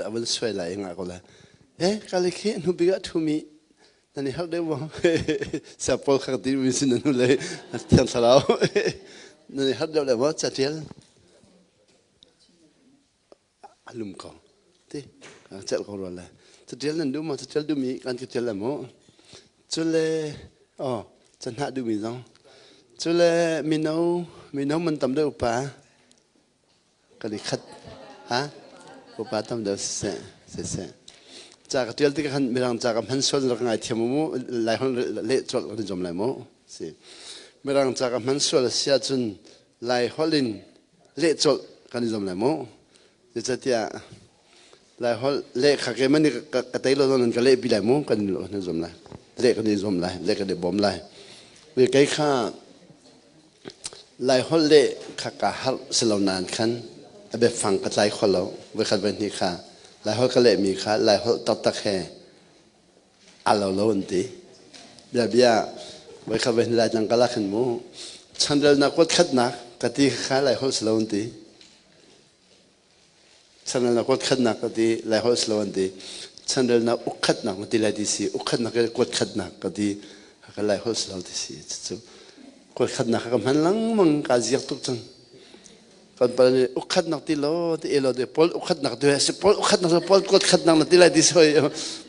A van suai lai nga ko lai. Eh, kali khi hnu bik ah thumi nan i harh deuh maw? Siapol kha ti mi sin nu le thiang thlarau. Nan i harh deuh le maw catial? A lum ko. Ti, celh ko rua lai. Catial nan duh maw? Catial duhmi kan ka tial lai maw? Cule, oh, canhnah duhmi zong. Cule mino, mino man tam deuh upa. Kan i khat. Ha? Upa tam deuh siseh, siseh. Ca ka tial tikah khan mirang ca ka hman sual rak ngai thiam mu lai hon leh colh kan i zuam lai mu. Si. Mirang ca ka hman sual a si ahcun lai holh in leh colh kan i zuam lai mu. Zeicatiah lai holh leh kha keimah nih ka tei lo nan ka leh pi lai mu kan i zuam lai. Leh kan i zuam lai, leh kan i bawm lai. Kei kha lai holh leh kha ka harh si lo nain khan a biafang ka tlai kho lo. Voikhat voihnih kha lai holh ka lehmi kha lai holh taktak he a lo lo an ti. Bia bia voikhat voihnih lai tlang ka lak hin mu chanrelnak kuatkhatnak ka ti kha lai holh si lo an ti. Chanrelnak kuatkhatnak ka ti lai holh si lo an ti. Chanrelnak ukkhatnak na ti lai ti si ukkhatnak ke kuatkhatnak ka ti ka lai holh si lo ti si cucu kuatkhatnak ka hman lengmang ka ziak tuk cang. Kan pa nih ukkhatnak ti lo ti elo ti Paul ukkhatnak ti si Paul ukkhatnak Paul kuatkhatnak na ti lai ti soi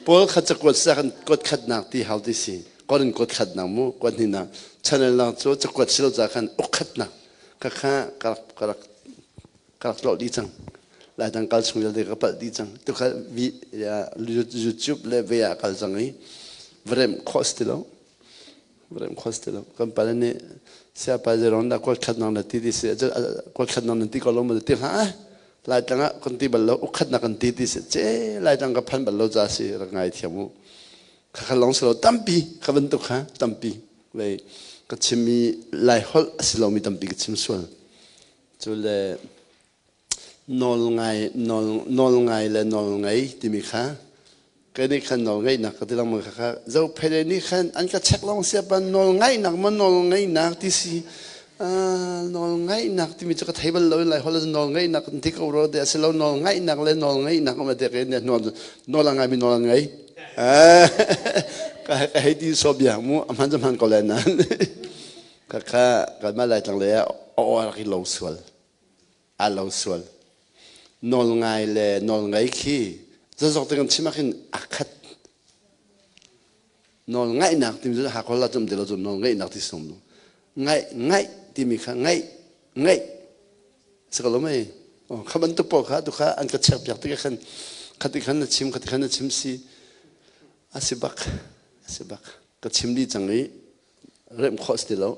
Paul khat ca kuat sa kan kuatkhatnak ti hau ti si korin kuatkhatnak mu kuat ni na channel lang cu cakuat si lo ca khan ukkhatnak ka kha ka rak ka rak ka rak tlawh dih cang lai dang kal chung vialte ka palh dih cang tu kha vi YouTube le ve ah kal cang i vrem khawh si ti lo vrem khawh si ti lo kan pale nih siapa zeron dah kuat khat nang na ti ti si kuat khat nang na ti ko lo ma ti hlah lai tlang ah kan ti bal lo ukhat na kan ti ti si ce lai tlang ka phan bal lo ca si rak ngai thiam u kha kha long si lo tampi kha bantuk kha tampi vei ka chimmi lai holh a si lomi tampi ka chim sual cu le nawl ngai nawl nawl ngai le nawl ngei timi kha kei nih khan nawl ngeihnak ka ti lengmang kha kha zophele nih khan an ka check lawng sia pan nawl ngaihnak ma nawl ngeihnak ti si nawl ngaihnak timi cu ka thei bal lo lai hol nawl ngeihnak kan ti ko ro de a si lo nawl ngaihnak le nawl ngeihnak ma te ke ne nawl nawl a ngai mi nawl a ngei ka ka hei ti so bia mu a hman hman ko le nan ka kha kanmah Laitlang lei ah a aw rak i lo sual a lo sual nawl ngai le nawl ngei khi zazok te kan chim ah khin a khat nawl ngaihnak timi cu hakol la cum ti lo cu nawl ngaihnak ti sum ngaih ngaih timi kha ngaih ngaih si ko lo mei kha bantuk pawl kha tu kha an ka check piak tik khan khati khan na chim khati khan na chim si a si bak a si bak ka chim dih cang i remh khawh si ti lo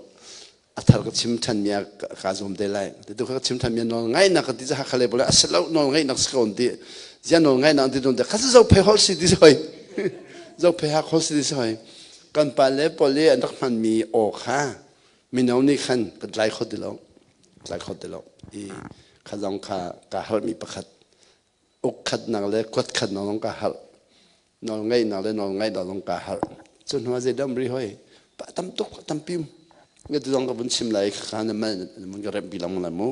a thar ka chim ṭhan mi ah kaa zuam te lai tu ka chim ṭhan mi nawl ngaihnak ka ti cu Hakha lei bole a si lo nawl ngaihnak si ko ti zia nawl ngaihnak ti dun te kha zo phei hol si ti soi zo phei hak hol si ti soi kan pa le pawl i an rak hman mi aw kha mino nih khan kan tlai kho ti lo tlai kho ti lo i kha zong kha ka harh mi pakhat ukkhatnak le kuatkhatnak zong ka harh nawl ngeihnak le nawl ngeih zong ka harh cu hnu ah zeidam ri hoi pa tam tuk tampi nge tu zong ka vun chim lai kha na mal mun ka remh pi lang lai mu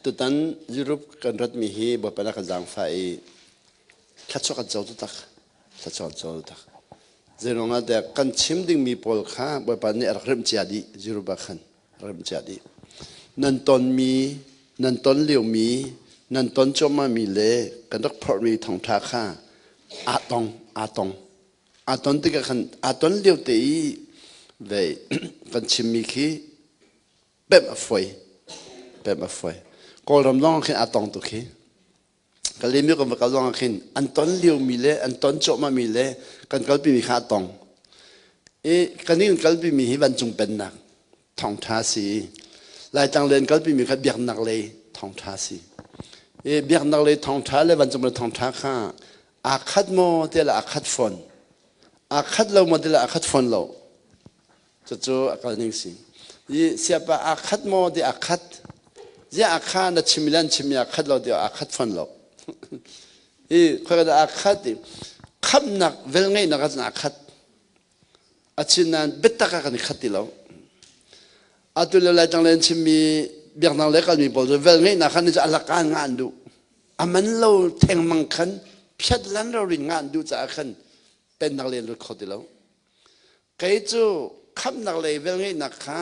tutan Europe kan rat mi hi bawipa na kan zaangfah i thlachuak kan co tak thlachuak co tak zeiruang ah dek kan chim dingmi pawl kha bawipa nih a rak remh cia dih Europe ah khan rem cia dih. Nan tonmi, nan ton liomi, nan ton cuahmahmi le kan rak phorhmi thawngṭha kha aa tong, aa tong. Aa ton tikah khan aa ton lio te i vei kan chimmi khi pemh a fawi. Pemh a fawi. Kawlram lawng khin aa tong tuk hi. Kalaymyo kan va kal zong ah khin an ton liomi le an ton cuahmahmi le kan kalpimi kha a tong. I kan in kalpimi hi vancung pennak thawngṭha si. Laitlang len kalpimi kha biaknak lei thawngṭha si. I biaknak lei thawngṭha le vancung lei thawngṭha kha aa khat maw tiah le aa khat fawn. Aa khat lo maw tiah le aa khat fawn lo. Cucu a kal ning si. I siapa aa khat maw ti aa khat. Ziah aa kha na chim le an chimmi aa khat lo ti aa khat fawn lo. I khoi aa khat i khamnak velngeihnak ah cun aa khat. Asinain biatak ah kan i khat ti lo. Atu le Laitlang le an chimmi Biaknak le kalmi pawl cu vel ngeihnak khan cu alakan nga an duh. A man lo thengmang khan phiat lan rorin nga an duh caah khan pennak len lut kho ti lo. Kei cu khamnak lei vel ngeihnak kha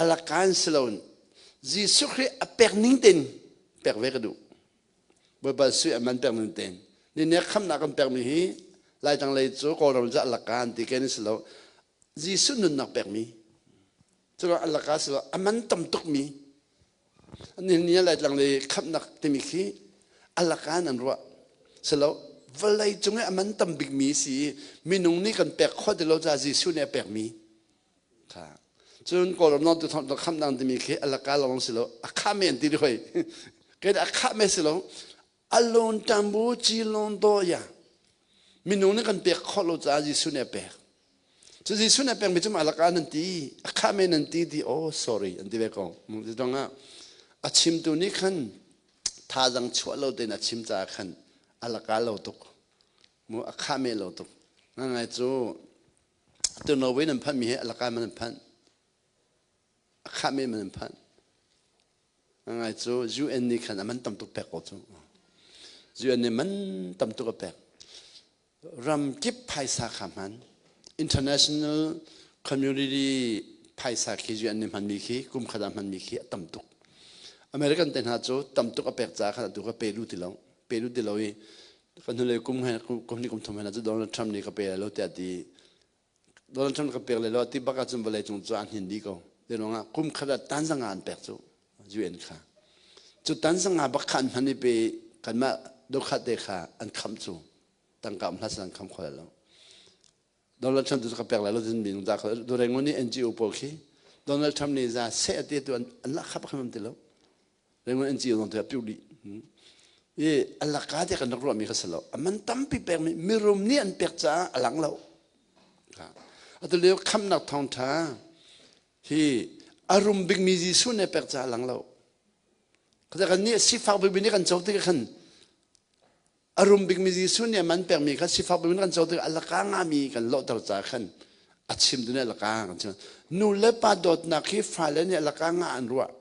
alakan si loin Jesuh Khrih a pek ning tein pek ve ka duh. Bawipa sui a man pek ning tein. Ni ne khamnak kan pekmi hi Laitlang lei cu Kawlram cu alakan ti ke ni si lo. Jesuh nunnak pekmi. Cu alaka si lo a man tam tukmi. Nihin ni ah Laitlang lei khamnak timi khi alakan an ruah. Si lo vawlei cung i a man tam bikmi si i minung nih kan pek khawh ti lo caah Jesuh nih a pekmi. Kha. Cun Kawlram non tu thong kham dang timi khi alaka lawng si lo a kha men ti hoi. Kei a kha me si lo alon tambu chi lon do ya. Minung nih kan pek khawh lo caah Jesuh nih a pek. Cu Jesuh nih a pek mi cu alaka nan ti a kha men nan ti ti oh sorry an ti ve ko. Zidong ah a chimtu nih khan thazang chuah lo tein a chim caah khan alaka lo tuk. Mu a kha me lo tuk. Ngai cu Atu Norway nan phanhmi hi alaka man an phanh. A khahmi man an phanh. Ngai cu UN nih khan a man tam tuk pek ko cu. UN nih man tam tuk a pek. Ram kip phaisa kha hman. International community phaisa khi UN nih hmanmi khi kum khat ah hmanmi khi a tam tuk. American te hna cu tam tuk a pek caah khan atu ka pe lu ti lo. Pe lu ti lo i kan hnulei kum he kum hnih kum thum he cu Donald Trump nih ka pe lai lo tiah ti. Donald Trump ka pek lai lo ti bak ahcun vawlei cung cu an hin dih ko. Te ruangah kum khat ah tanzanga an pek cu UN kha. Cu tanzanga bak kha an hman i pe kanmah dokhat te kha an kham cu tangka um hlah an kham kho lai lo. Donald Trump tu ka pek lai lo tin minung da kho Durango nih NGO pawl khi Donald Trump nih za se ate tu an lak khap kham ti lo. Rengon NGO zong te piu dih. I alaka te kan rak ruahmi kha si lo. A man tampi pekmi mirum nih an pek caah a lang lo. Atu lio khamnak thawngṭha hi a rum bikmi Jesuh nih pek caah a lang lo. Kha kan nih sifak bikmi nih kan co tik khan a rum bikmi Jesuh nih a man pekmi kha sifak bikmi kan co tik alaka ngami kan lawhter caah khan a chim tu nih alaka kan chim. Nu le pa dawtnak hi fale nih alaka nga an ruah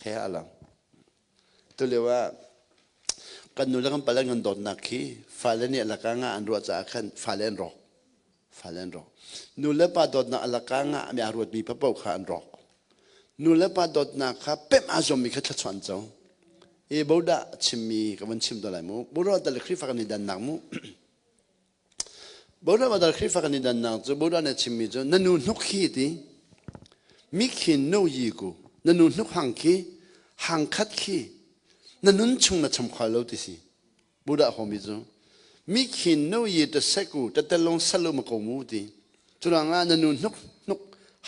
he a lang. Tu lio ah kan nu le kan pale kan dawtnak khi fale nih alaka nga an ruah caah khan fale an rawk. Fale an rawk. Nu le pa dawtnak alaka nga mi a ruatmi paoh kha an rawk. Nu le pa dawtnak kha pemh aa zuammi kha thluachuah an co. I bodah chimmi ka van chim to lai mu. Bodah dal Khrihfa kan i dannak mu. Bodah dal Khrihfa kan i dannak cu bodah nih chimmi cu na nu hnuk khi ti mi khin no yi ku na nu hnuk hang khi hang khat khi na nun chung na cham khal lo ti si. Buddha homi cu mi khin nu yi ta seku ta telong salu ma ko mu ti. Curangah na nu hnuk hnuk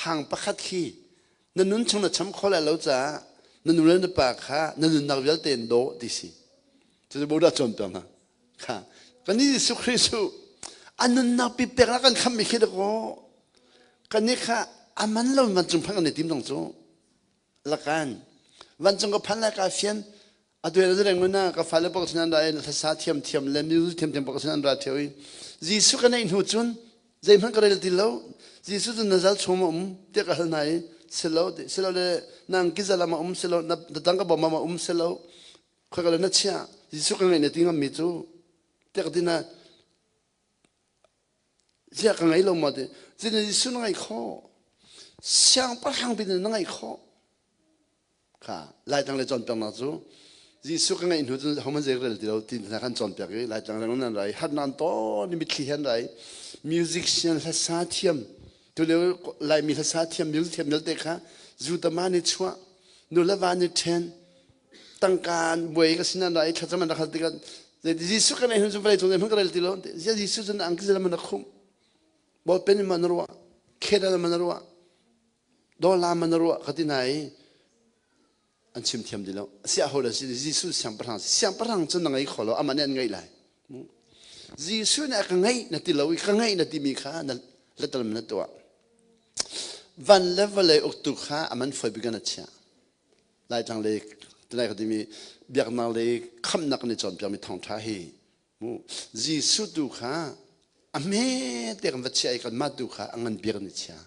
hang pakhat khi na nun chung na cham kho lai lo caah na nu le na pa kha na nunnak vialte in daw ti si. Cucu Buddha cawnpiak hna. Kha kan nih Jesuh Khrih cu a nunnak pi pek la kan khammi khi dakaw kan nih kha a man lo vancung phang kan i tim dong cu lakan vancung ka phan lai ka fian atu he reng na ka fale bak sin an ra i hlasa thiam thiam le music thiam thiam bak sin an ra theo i Jesuh ka neih hnu cun zeihmanh ka rel ti lo Jesuh cu na zal chung ma um tiah ka hal hna i silo silo le nang kizal ma um silo na tang ka bom ma um silo khoi ka le na chia Jesuh ka ngeih na ti ngam mi cu tiah ka ti na ziah ka ngei lo ma ti zin Jesuh na ngeih khawh siangpahrang bin na ngeih khawh Kha Laitlang le cawnpiaknak cu Jesuh ka ngeih hnu cun hohmanh zei rel ti lo ti hna kan cawnpiak i Laitlang le nan rai harnak an tawn i mitthli he an rai musician hlasa thiam tulio Laimi hlasa thiam music thiam vialte kha zutama nih chuah nu le va nih ṭhen tangka an buai ka sin an rai thlacam an rak hal tikah Jesuh ka ngeih hnu cun vawlei cung zeihmanh ka rel ti lo Jesuh cun angki zelam an rak khumh bawlpen in man ruah khedal man ruah Dawla man ruah ka ti na i an chim thiam ti lo. Siah ho le si Jesuh siangpahrang si. Siangpahrang cu na ngei kho lo, amah nih an ngeih lai. Jesuh nih a ka ngeih na ti lo i ka ngeih na timi kha na letal na tuah. Van le vawlei uktu kha a man foi bik in a chiah. Laitlang lei tunai ka timi biaknak lei khamnak nih cawnpiakmi thawngṭha hi Jesuh tu kha a hme te kan va chiah i kanmah tu kha a ngan bik an i chia.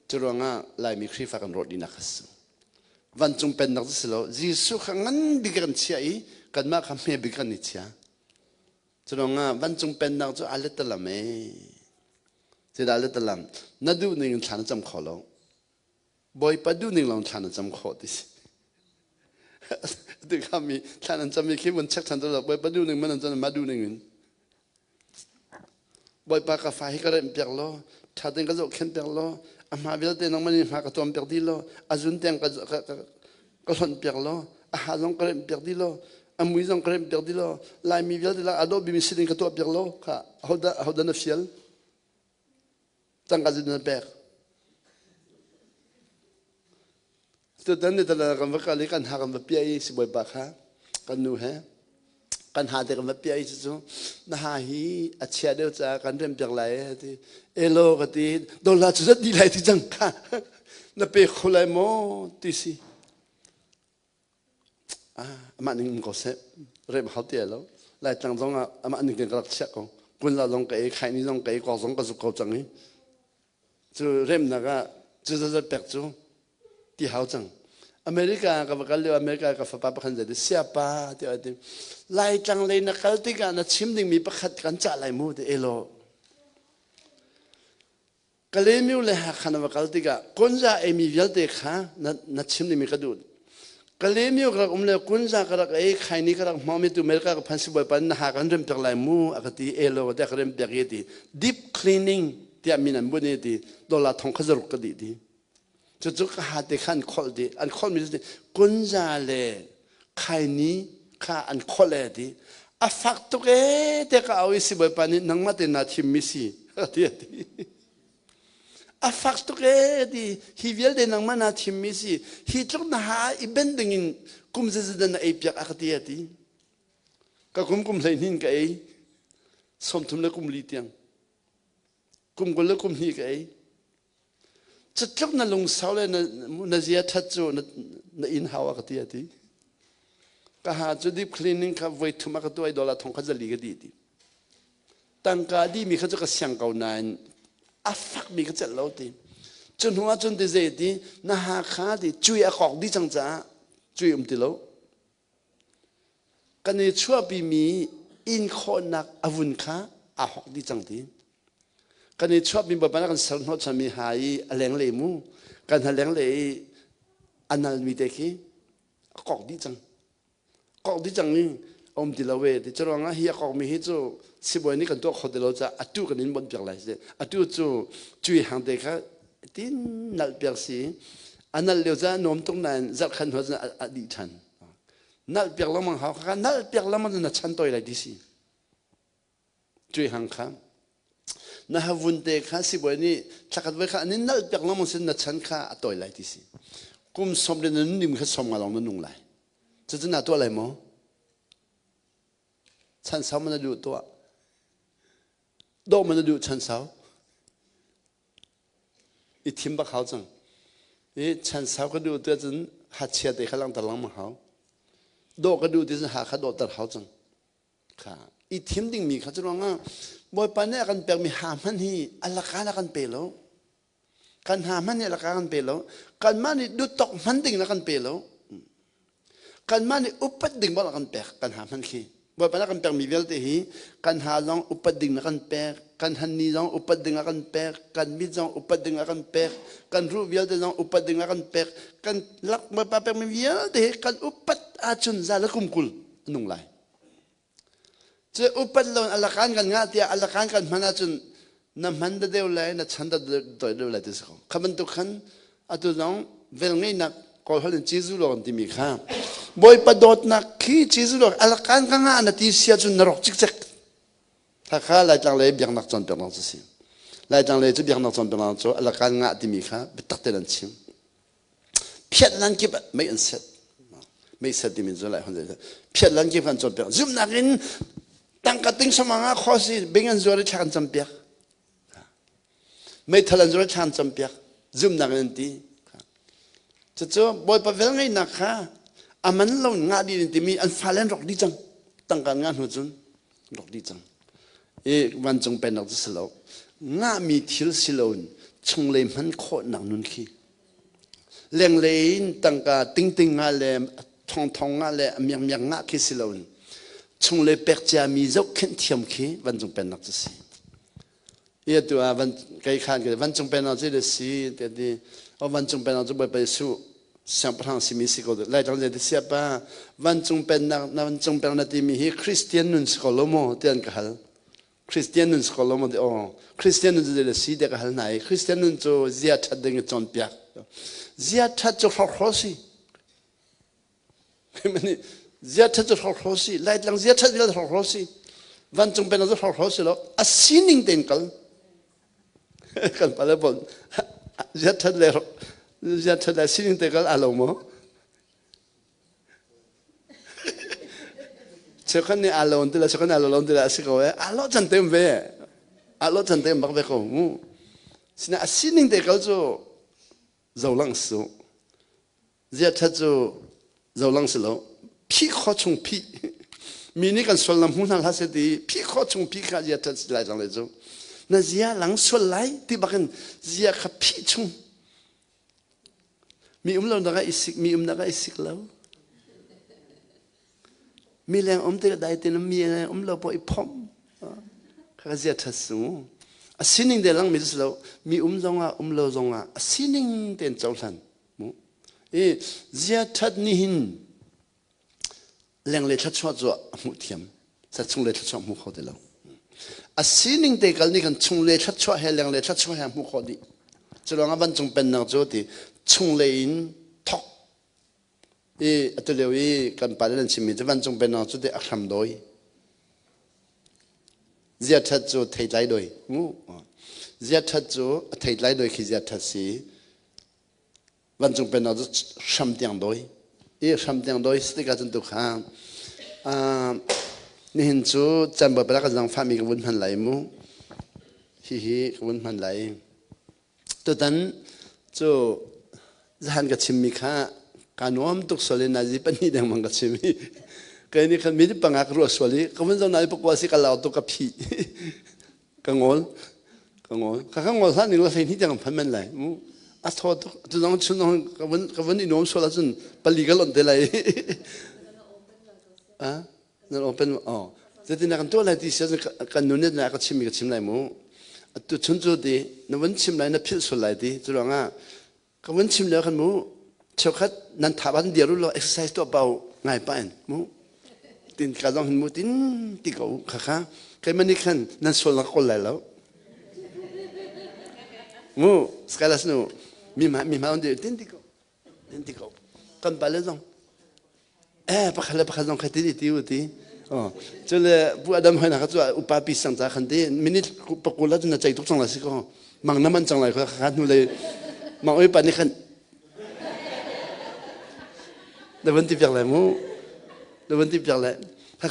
Cu ruangah Laimi Khrihfa kan rawh dihnak a si. Vancung pennak cu si lo. Jesuh kha ngan bik kan chiah i kanmah kha hme bik kan i chia. Culawngah vancung pennak cu a letalam ee. Zeidah letalam? Na duh ning in thla na cam kho lo. Bawipa duh ning lawng thla na cam khawh ti si. Ti kha mi thla nan cam mi khi mun check than lo Bawipa duh ning man nan cam ma duh ning in. Bawipa ka fa hi ka remh piak law ṭha tein ka zohkhenh piak law a hma vialte nangmah nih hma ka tuam piak dih law a zun tiang ka ka ka ka hlonh piak law a ha zong ka remh piak dih law a mui zong ka remh piak dih law Laimi vialte lak a dawh bimi si ding ka tuah piak law kha ahodah ahodah na fial tangka zin na pek Tutan ni tala kan va kal i kan ha kan va piah i sibawipa kha kan nu he kan ha te kan va piah i cucu na ha hi a chia deuh caah kan rem piak lai e ti elo ka ti dola cu zat dih lai ti cang kha na pe kho lai maw ti si ah amah ning um ko seh rem hau ti lo lai tlang zong ah amah ning ka rak chiah ko kun la zong ka ei khai ni zong ka ei kok zong ka zuk ko cang i Cu remnak ah cu zazat pek cu ti hau cang. America ka va kal lio America ka fapa pakhat zai siapa ti ti Laitlang lei na kal tikah na chim dingmi pakhat kan cah lai mu ti elo. Kalemiu le Hakha na va kal tikah kunza eimi vialte kha na, na chim dingmi ka duh. Kalemiu ka rak um le kunza ka rak ei khaini ka rak hmawmi tu America ka phan sibawi pan na ha kan rem piak lai mu a ka ti elo te ka rem piak i ti deep cleaning tiah min an bunh i ti dollar thong kha zaruk ka dih ti cucu ka ha te kha an kholh di an kholh mi cu kunza le khaini kha an kholh e ti a fak tuk e te ka au i sibawipa nih nangmah te na thim mi si ti a ti a fak tuk e ti hi vialte nangmah na thim mi si hi tluk na ha i ben ding in kum zezedan na ei piak a ka ti a ti ka kum kum 12 ka ei 30 le kum li tiang kum 20 le kum hnih ka ei Cutluk na lungsau le na zia ṭhat cu na inn hau a ka ti a ti. Ka ha cu deep cleaning kha voi thum a ka tuah i dollar thong kha zali ka dih ti. Tangka dihmi kha cu ka siang ko nain a fakmi ka celh lo ti. Cu hnu ah cun ti zei ti na ha kha ti cui a kok dih cang caah cui um ti lo. Kan i chuahpimi inn khawhnak a vun kha aa hawk dih cang ti. Kan i chuahmi Bawipa nih a kan ser hnawhchanmi ha i a lenglei mu kan ha lenglei i a nalmi te khi a kok dih cang. Kok dih cang i a um ti lo e. Ti curuangah hi a kokmi hi cu sibawi nih kan tuah kho ti lo caah atu kan in bawmh piak lai si. Atu cu cui hang te kha tin nalh piak si. A nalh lio caah nuam tuk nain zarh khat hnu cun a dih ṭhan. Nalh piak lengmang hau kha nalh piak lengmang na chan toi lai ti si. Cui hang kha na havun te kha sibawi nih thlakhat voi kha an in nalh piak lengmang sin na chan kha a toi lai ti si. Kum som le na nim kha som nga lawng na nung lai. Cucu na tuah lai maw? Chan sau man na duh tuah. Dawh man na duh chan sau. I thim bak hau cang. I chan sau ka duh tu cun hachia te kha langhter lengmang hau. Dawh ka duh ti cun ha kha dawhter hau cang. Kha i thim dingmi kha cu ruangah Bawipa nih a kan pekmi ha hmanh hi a laka na kan pe lo. Kan ha hmanh nih a laka kan pe lo. Kanmah nih duttawk hman ding na kan pe lo. Kanmah nih upat ding bal a kan pek kan ha hmanh khi. Bawipa nih a kan pekmi vialte hi kan ha zong upat ding na kan pek, kan hanni zong upat ding a kan pek, kan mit zong upat ding a kan pek, kan ruh vialte zong upat ding a kan pek, kan lak Bawipa pekmi vialte hi kan upat ahcun za le kum 20 a nung lai. Cu upat lo in alakan kan ngah tiah alakan kan hman ahcun na hman da deuh lai na chan da doi deuh lai ti si ko. Kha bantuk khan atu zong vel ngeihnak kawl holh in Jesuh lawng timi kha Bawipa dawtnak khi Jesuh lawng alakan ka ngah na ti sia cun na rawk cikcek. Hakha Laitlang lei biaknak cawnpiaknak cu si. Laitlang lei cu biaknak cawnpiaknak cu alakan ngah timi kha biatak tein an chim. Phiat lan kip ah mei an set. Mei set timi cu lai hon phiat lan kip kan cawnpiak. Zumhnak in tangka ting samang ah khosi bing an zuar i thla kan campiak. Meithal an zuar i thla an campiak. Zumhnak in an ti. Cucu Bawipa vel ngeihnak kha a man lo ngah dih in timi an fale an rawk dih cang. Tangka an ngah hnu cun rawk dih cang. I vancung pennak cu si lo. Ngahmi thil si loin chunglei hman khawhnak nun khi. Lenglei in tangka tingting nga le thongthong nga le miakmiak nga khi si loin chunglei pek ciami zohkhenh thiam khi vancung pennak cu si. Ia tu ah van kei khan ke vancung pennak cu le si te ti o vancung pennak cu Bawipa Jesuh siangpahrang simi si ko lai tlang ti sia pa vancung pennak na vancung pennak timi hi Christian nun si ko lo maw ti an ka hal Christian nun si ko lo maw ti aw Christian nun cu le si te ka hal hna i Christian nun cu zia ṭhat ding i cawnpiak zia ṭhat cu hrokhrawl si zia ṭhat cu hrokhrawl si laitlang zia ṭhat vialte hrokhrawl si vancung pennak cu hrokhrawl si lo a sining tein kal kan pale bon zia ṭhat le zia ṭhat le sining te kal a lo maw Cheukhat nih aa lo an ti le cheukhat nih aa lo an ti le a si ko ee. Aa lo can te um ve. Aa lo can te um bak ve ko mu. Sina a sining te ko cu zolang su. Zia ṭhat cu zolang si lo. Phi kho chung phi. Mi nih kan sual na hmu hna hlah se ti phi kho chung phi kha zia ṭhat si lai cang le cu. Na zia lang sual lai ti bakin zia kha phi chung. Mi um lo nak ah i sik, mi um nak ah i sik lo. Mi leng um tikah dai tein mi leng um lo poh i phomh. Kha zia ṭhat su. A sining te lang mi si lo. Mi um zong ah um lo zong ah a sining tein cohlan. Mu. I zia ṭhat nih hin lenglei thluachuah cu a hmuh thiam sa chunglei thluachuah hmu kho ti lo a sining te kal nih khan chunglei thluachuah he lenglei thluachuah he hmu khawh dih cu lawngah vancung pennak cu ti chunglei in thok i atu lio i kan pa le nan chimmi cu vancung pennak cu ti a hram dawi zia ṭhat cu theitlai dawi mu zia ṭhat cu a theitlai dawi khi zia ṭhat si Vancung pennak cu hram tiang dawi. I hram tiang dawi si tikah cun tu kha nihin cu canbuai pala kan zangfahmi ka vun hman lai mu. Hihi ka vun hman lai. Tutan cu zahan ka chimmi kha ka nuam tuk sual in nazi pahnih dengmang ka chim i kai nih khan minute panga ka ruah sual i ka vun zoh na pakua si ka lau tuk ka phih ka ngol ka ngol ka ka ngol hlan ning la hlei hnih tiang phan men lai mu a thaw tuk tu zong chun zong ka vun ka vun i nuam sual ahcun pali ka lonh te lai a nan open oh zetin kan tuah lai ti sia kan nun na ka chim mi ka chim lai mu tu chun cu ti na vun chim lai na philh sual lai ti cu ruangah Ka vun chim lio khan mu cheukhat nan tha ban dir u law exercise tuah pau ngai pa in mu tin ka zong hin mu tin ti ko kha kha keimah nih khan nan sual na ka kawl lai lo mu skylas nu mi ma mi ma on dir tin ti ko tin ti ko kan pa le zong Eh pakhat le pakhat zong kha ti ti u ti. Oh cule pu Adam hoi na kha cu upa pi sang ca khan ti minute pakul ah cun na cei tuk cang lai si ko. Mang na man cang lai kha kha hnu lei mang oi pa nih khan na van ti piak lai mu. Na van ti piak lai.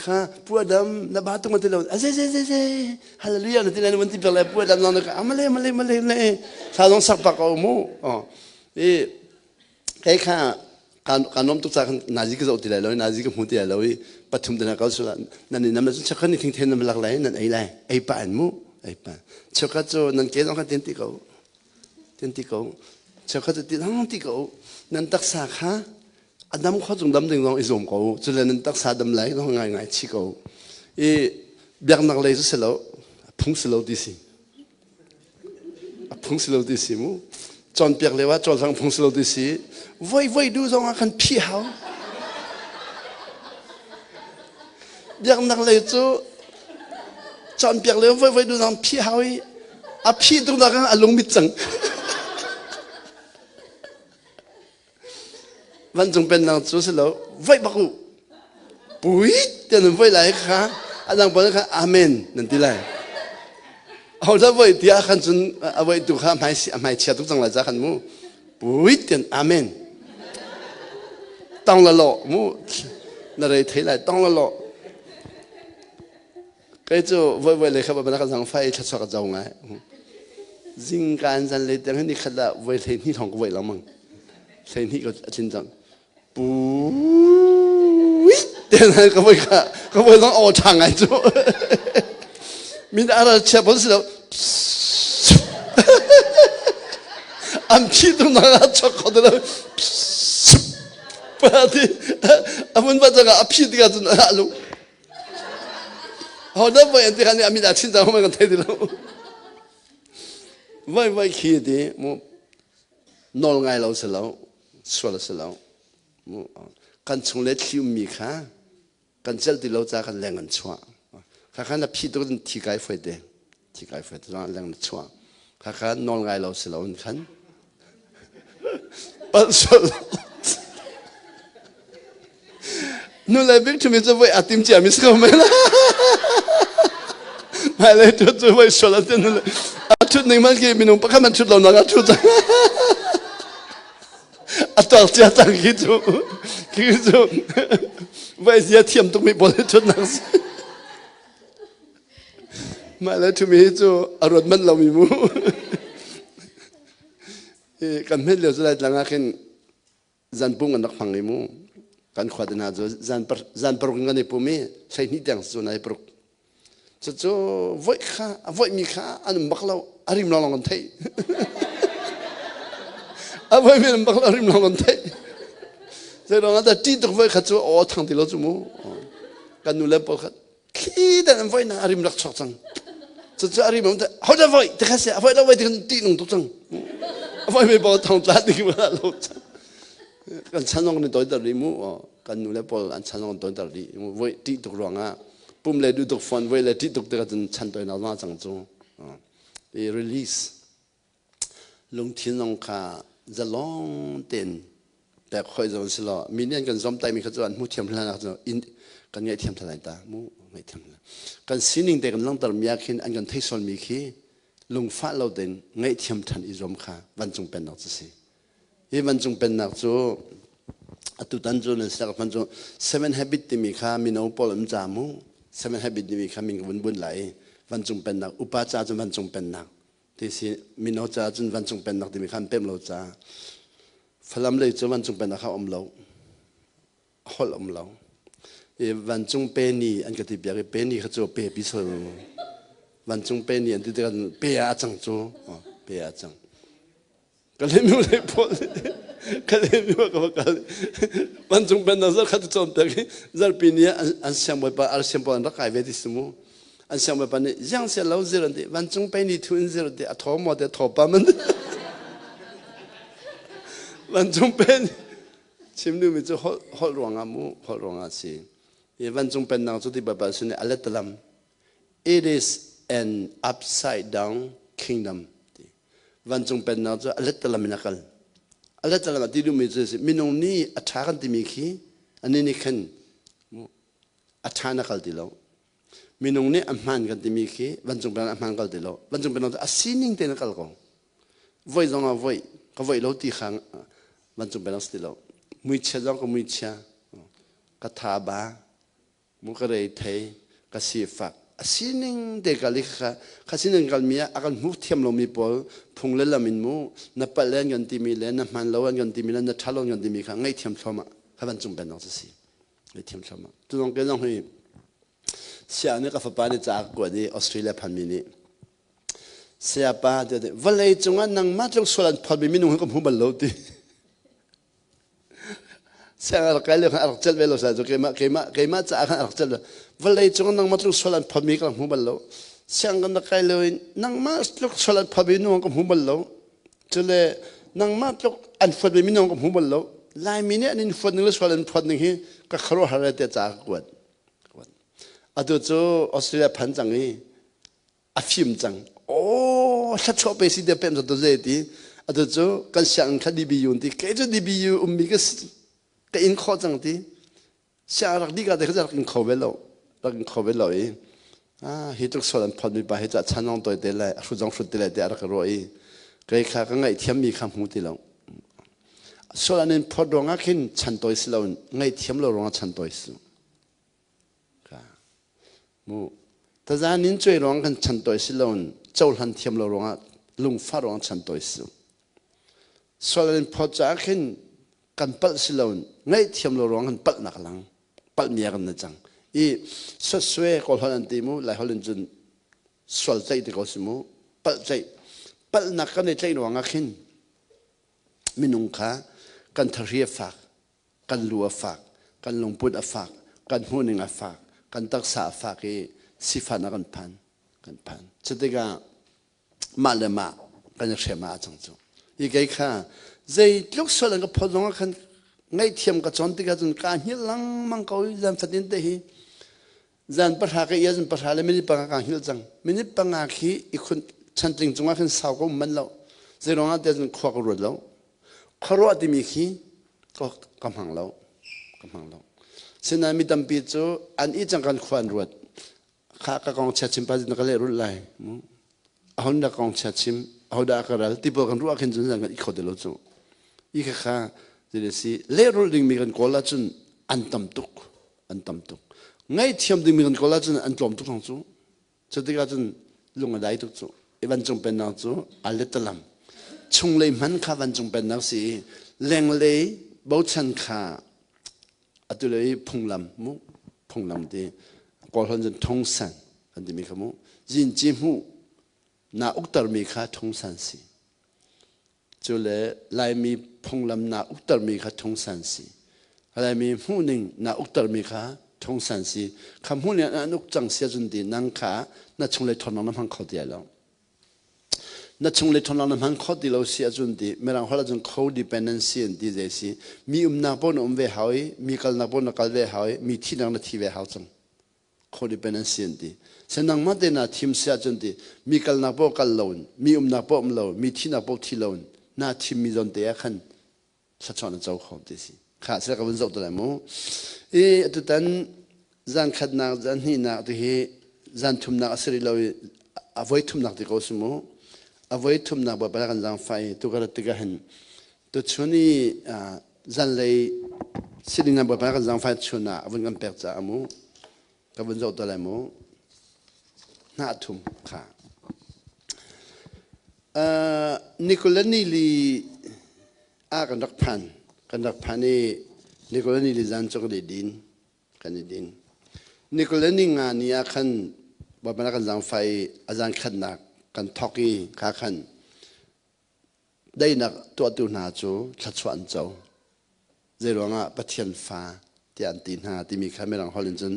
Kha pu Adam na ba tung ti lo. A ze ze ze ze. Hallelujah na ti lai na van ti piak lai pu Adam zong na ka amale amale amale le. Thla zong sak pak ko mu. Oh. I Kei kha kaa nuam tuk caah khan nazi ka zoh ti lai lo i nazi ka hmu ti lai lo i pathum te kal sula nan i nam le cun cheukhat nih thingthen nan lak lai nan ei lai ei pah in mu ei pah cheukhat cu nan ke zong kha tin ti ko tin ti ko cheukhat cu ti zong ti ko nan taksa kha a dam kho cung dam ding zong i zuam ko cule nan taksa dam lai zong ngai ngai chi ko i biaknak lei cu si lo phung si lo ti si A phung si lo ti si mu. Cawnpiak lio ah cawlcang phung si lo ti si. Voi voi du zong ah khan phih hau. Biaknak lei cu cawnpiak lio voi voi du zong phih hau i a phih tuk nak a lung mit cang. Vancung pennak cu si lo voi bak u. Pui tiah nan voi lai kha a dang pawl kha amen nan ti lai. Ho dah voi tiah khan cun a voi tu kha hmai a hmai chia tuk cang lai ca khan mu. Pui tian amen. Tong la lo mu na rei thei lai tong la lo. Kei cu voi voi le kha ba ka zang fai thla ka zo ngai. Zingka an zan le tiang ni khat ah voi hlei hnih thong ka voi lengmang. Hlei hnih ka chin cang. Pui tian ka voi kha ka voi zong aw ṭha ngai cu. Min ara chia bon si lo. An phi tung na a chok kho ti lo. Pa ti a mun ba changa a phi tikah cun a lu. Ho da voi an ti khan a min a chin cang man kan thei ti lo. Voi voi khi ti mu nawl ngai lo si lo sual si lo. Mu kan chung le thli ummi kha kan celh ti lo ca kan leng an chuah kha khan a phi tuk in thi kai foi te thi kai foi te zong leng na chuah kha kha nawl ngai lo si lo in khan palh sual nu le bik thumi cu voi atim cia mi si ko men mai le tu cu voi sual a nu le a thut ning man ki minung pakhat man thut lo nak a thut a tuak cia cang khi cu khi cu vai zia thiam tukmi pawl hi ṭhutnak si mah le ṭhumi hi cu a ruat manh lomi mu kan hmet lio cu lai tlang ah khin zanpung an rak hmang i mu kan khua te hna cu zan paruk in kan i pum i 12 tiang cu nai paruk Cucu voih kha a voihmi kha an um bak lo a rim lawnglawng an theih. A voihmi an um bak lo a rim lawng an theih. Zeiruang ah dah ṭih tuk voi kha cu aw thang ti lo cu mu. Kan nu le pawl kha thli dan an voihnak a rim rak chuak cang. Cucu a rim um te ho dah voih ti kha si a voih lo voih ti khan ṭih nung tuk cang. A voihmi pawl thong tla ding ma lo cang. Kan chan zong ni toiter rih mu. Kan nu le pawl an chan zong toiter rih. Voih ṭih tuk ruangah pum le duh tuk fawn voi le ṭih tuk tikah cun chan toinak zong a cang cu i release lungthin zong kha zalong tein pek khoi zong si law mi nih an kan zomtai mi kha cu an hmu thiam hlan ah cun in kan ngaih thiam thalai ta mu ngaih thiam kan sining te kan langhter mi ah khin an kan thei sual mi khi lungfah lo tein ngaihthiam than i zuam kha vancung pennak cu si. Hi vancung pennak cu atutan cu nan sak hman cu seven habit timi kha mino pawl an ca mu. Seven habit timi kha min ka vun bunh lai. Vancung pennak upa ca cu vancung pennak ti si mino ca cun vancung pennak timi kha an pem lo ca. Falam lei cu vancung pennak kha um lo. Holh um lo. I vancung peni an ka ti piak i peni kha cu pe pi sol vancung peni an ti tikah pe ah a cang cu pe ah a cang. Ka lemi le pawl ka lemi ka va kal vancung pennak zar khat cawn piak i zarpi ni an siangbawipa ar siangbawi an rak kai ve ti si mu an siangbawipa nih ziang sia lo zir an ti vancung peni thu in zir an ti a thaw maw te thaw pam an ti vancung peni Chim duhmi cu holh, holh ruangah mu, holh ruangah si. Hi vancung pennak cu ti Baibal sin a letalam. It is an upside down kingdom. Ti. Vancung pennak cu a letalam in a kal. A letalam a ti duhmi cu si minung nih a ṭha kan timi khi ani nih khan a ṭha na kal ti lo. Minung nih a hmaan kan timi khi vancung pennak a hmaan kal ti lo. Vancung pennak cu a sining tein a kal ko. Voi zong ah voi, ka voi lo ti kha vancung pennak si ti lo. Muichia zong ka muichia, ka tha ba, mu ka rei thei, ka sifak. A sining te kal i kha kha sining kal mi ah a kan hmuh thiam lomi pawl phung le lam in mu na palh le an kan timi le na hmaan lo an kan timi le na ṭha lo an kan timi kha ngaihthiam thluahmah kha vancung pennak cu si. Ngaihthiam thluahmah. Tu zong ke zong hi sia nih ka fapa nih ca a ka kuat i Australia phanmi nih Sayapa tiah ti vawlei cungah nangmah tluk sual an phawtmi minung hi ka hmu bal lo ti. Siang a rak kai lio khan a rak celh ve lo sai cu keimah keimah keimah caah khan a rak celh vawlei cungah nangmah tluk sual an phawtmi ka hmu bal lo. Siang kan rak kai lio in nangmah tluk sual an phawtmi minung ka hmu bal lo. Cule nangmah tluk an fuatmi minung ka hmu bal lo. Laimi nih an in fuat ning le sual an phawt ning hi ka khuaruahhar te ca ka kuat. Atu cu Australia phan cang i a fim cang aw thlachuah pe si te pem to ze ti atu cu kan sianginn kha DBU ti kei cu DBU ummi ka ka in kho cang ti siang rak di ka te kha rak in kho ve lo rak in kho ve lo i ah hi tluk sual an phot mi pa hi ca chan long toi te lai a hrut zong hrut te lai te a rak ro i kei kha ka ngaih thiam mi kha hmu ti lo sual an in phot ruangah khin chan toi si lo ngaih thiam lo ruangah chan toi si Mu tazan in cuai ruang kan chan tawi si loin cohlan thiam lo ruangah lungfah ruang chan tawi si. Sual in phawt caah khin kan palh si loin ngaihthiam lo ruang kan palhnak lang palh mi kan na cang. I sasue kawl holh an ti mu lai holh in cun sual tlaih ti ko si mu palh tlaih palhnak kan i tlaih ruangah khin. Minung kha kan thahri a fak, kan lu a fak, kan lungput a fak, kan hmuhning a fak, kan taksa a fak i sifahnak kan phan, kan phan. Cutikah mah le mah kan i hrem ah a cang cu. Hi kei kha zeitluk sual an ka phawt zong ah khan ngaihthiam ka cawn tikah cun kaa hngilh lengmang ko i zan fatin te hi zan 10 ka ia zan 10 le minute 5 ka hngilh cang. Minute 5 khi i khun chantling cungah khin sau ko um manh lo. Zeiruangah tiah cun khua ka ruat lo. Khuaruah timi khi ka hmang lo. Ka hmang lo. Sinain mi tampi cu an i cang kan khua an ruat. Kha ka kong chia chim pa na ka lehrulh lai. Ahon da kong chia chim, ahodah ka ral ti pawl kan ruah khin cun zan kan i kho ti lo cu. I kha kha ti si lehrulh dingmi kan kawl ahcun an tam tuk. An tam tuk. Ngaihthiam dingmi kan kawl ahcun an tlawm tuk thong cu. Cutikah cun lung a dai tuk cu. I vancung pennak cu a letalam. Chunglei hman kha vancung pennak si i lenglei bochan kha atu lei phunglam mu phunglam ti kawlhon cun thongsan kan timi kha mu zinci hmuh na uktermi kha thongsan si. Cu le Laimi phunglam na uktermi kha thungsan si. Laimi hmuhning na uktermi kha thungsan si. Kha hmuhning an uk cang sia cun ti nang kha na chunglei ṭhawnnak na hmang kho ti lo. Na chunglei ṭhawnnak na hmang kho ti lo si ahcun ti Mirang holh ahcun codependency an ti zei si. Mi umnak paoh na um ve hau i mi kalnak paoh na kal ve hau i mi thihnak na thi ve hau cang. Codependency an ti. Se nangmah te na thim si ahcun ti mi kalnak paoh kal loin, mi umnak paoh um lo, mi thihnak paoh thi loin na thimmi zawn te ah khan thluachuah na co kho ti si. Kha sila ka vun zoh te lai mu. I atutan zan khatnak, zan hnihnak ti hi zan thumnak a si rih lo i a voi thumnak ti ko si mu. A voi thumnak bawipa kan zaangfah i tu ka rat tikah hin tuchun i zanlei sining nan bawipa kan zaangfah chun ah a vun kan pek caah mu ka vun zoh te lai mu. Hnah thum kha. Nicola Nili ah kan rak phan. Kan rak phan i Nicola Nili zan cu kan i din. Kan i din. Nicola ni nga ni ah khan Bawipa kan zaangfah i a zan khatnak kan thawk i kha khan daihnak tuahtu hna cu thluachuah an co. Zeiruangah Pathian fa tiah an ti hna timi kha Mirang holh in cun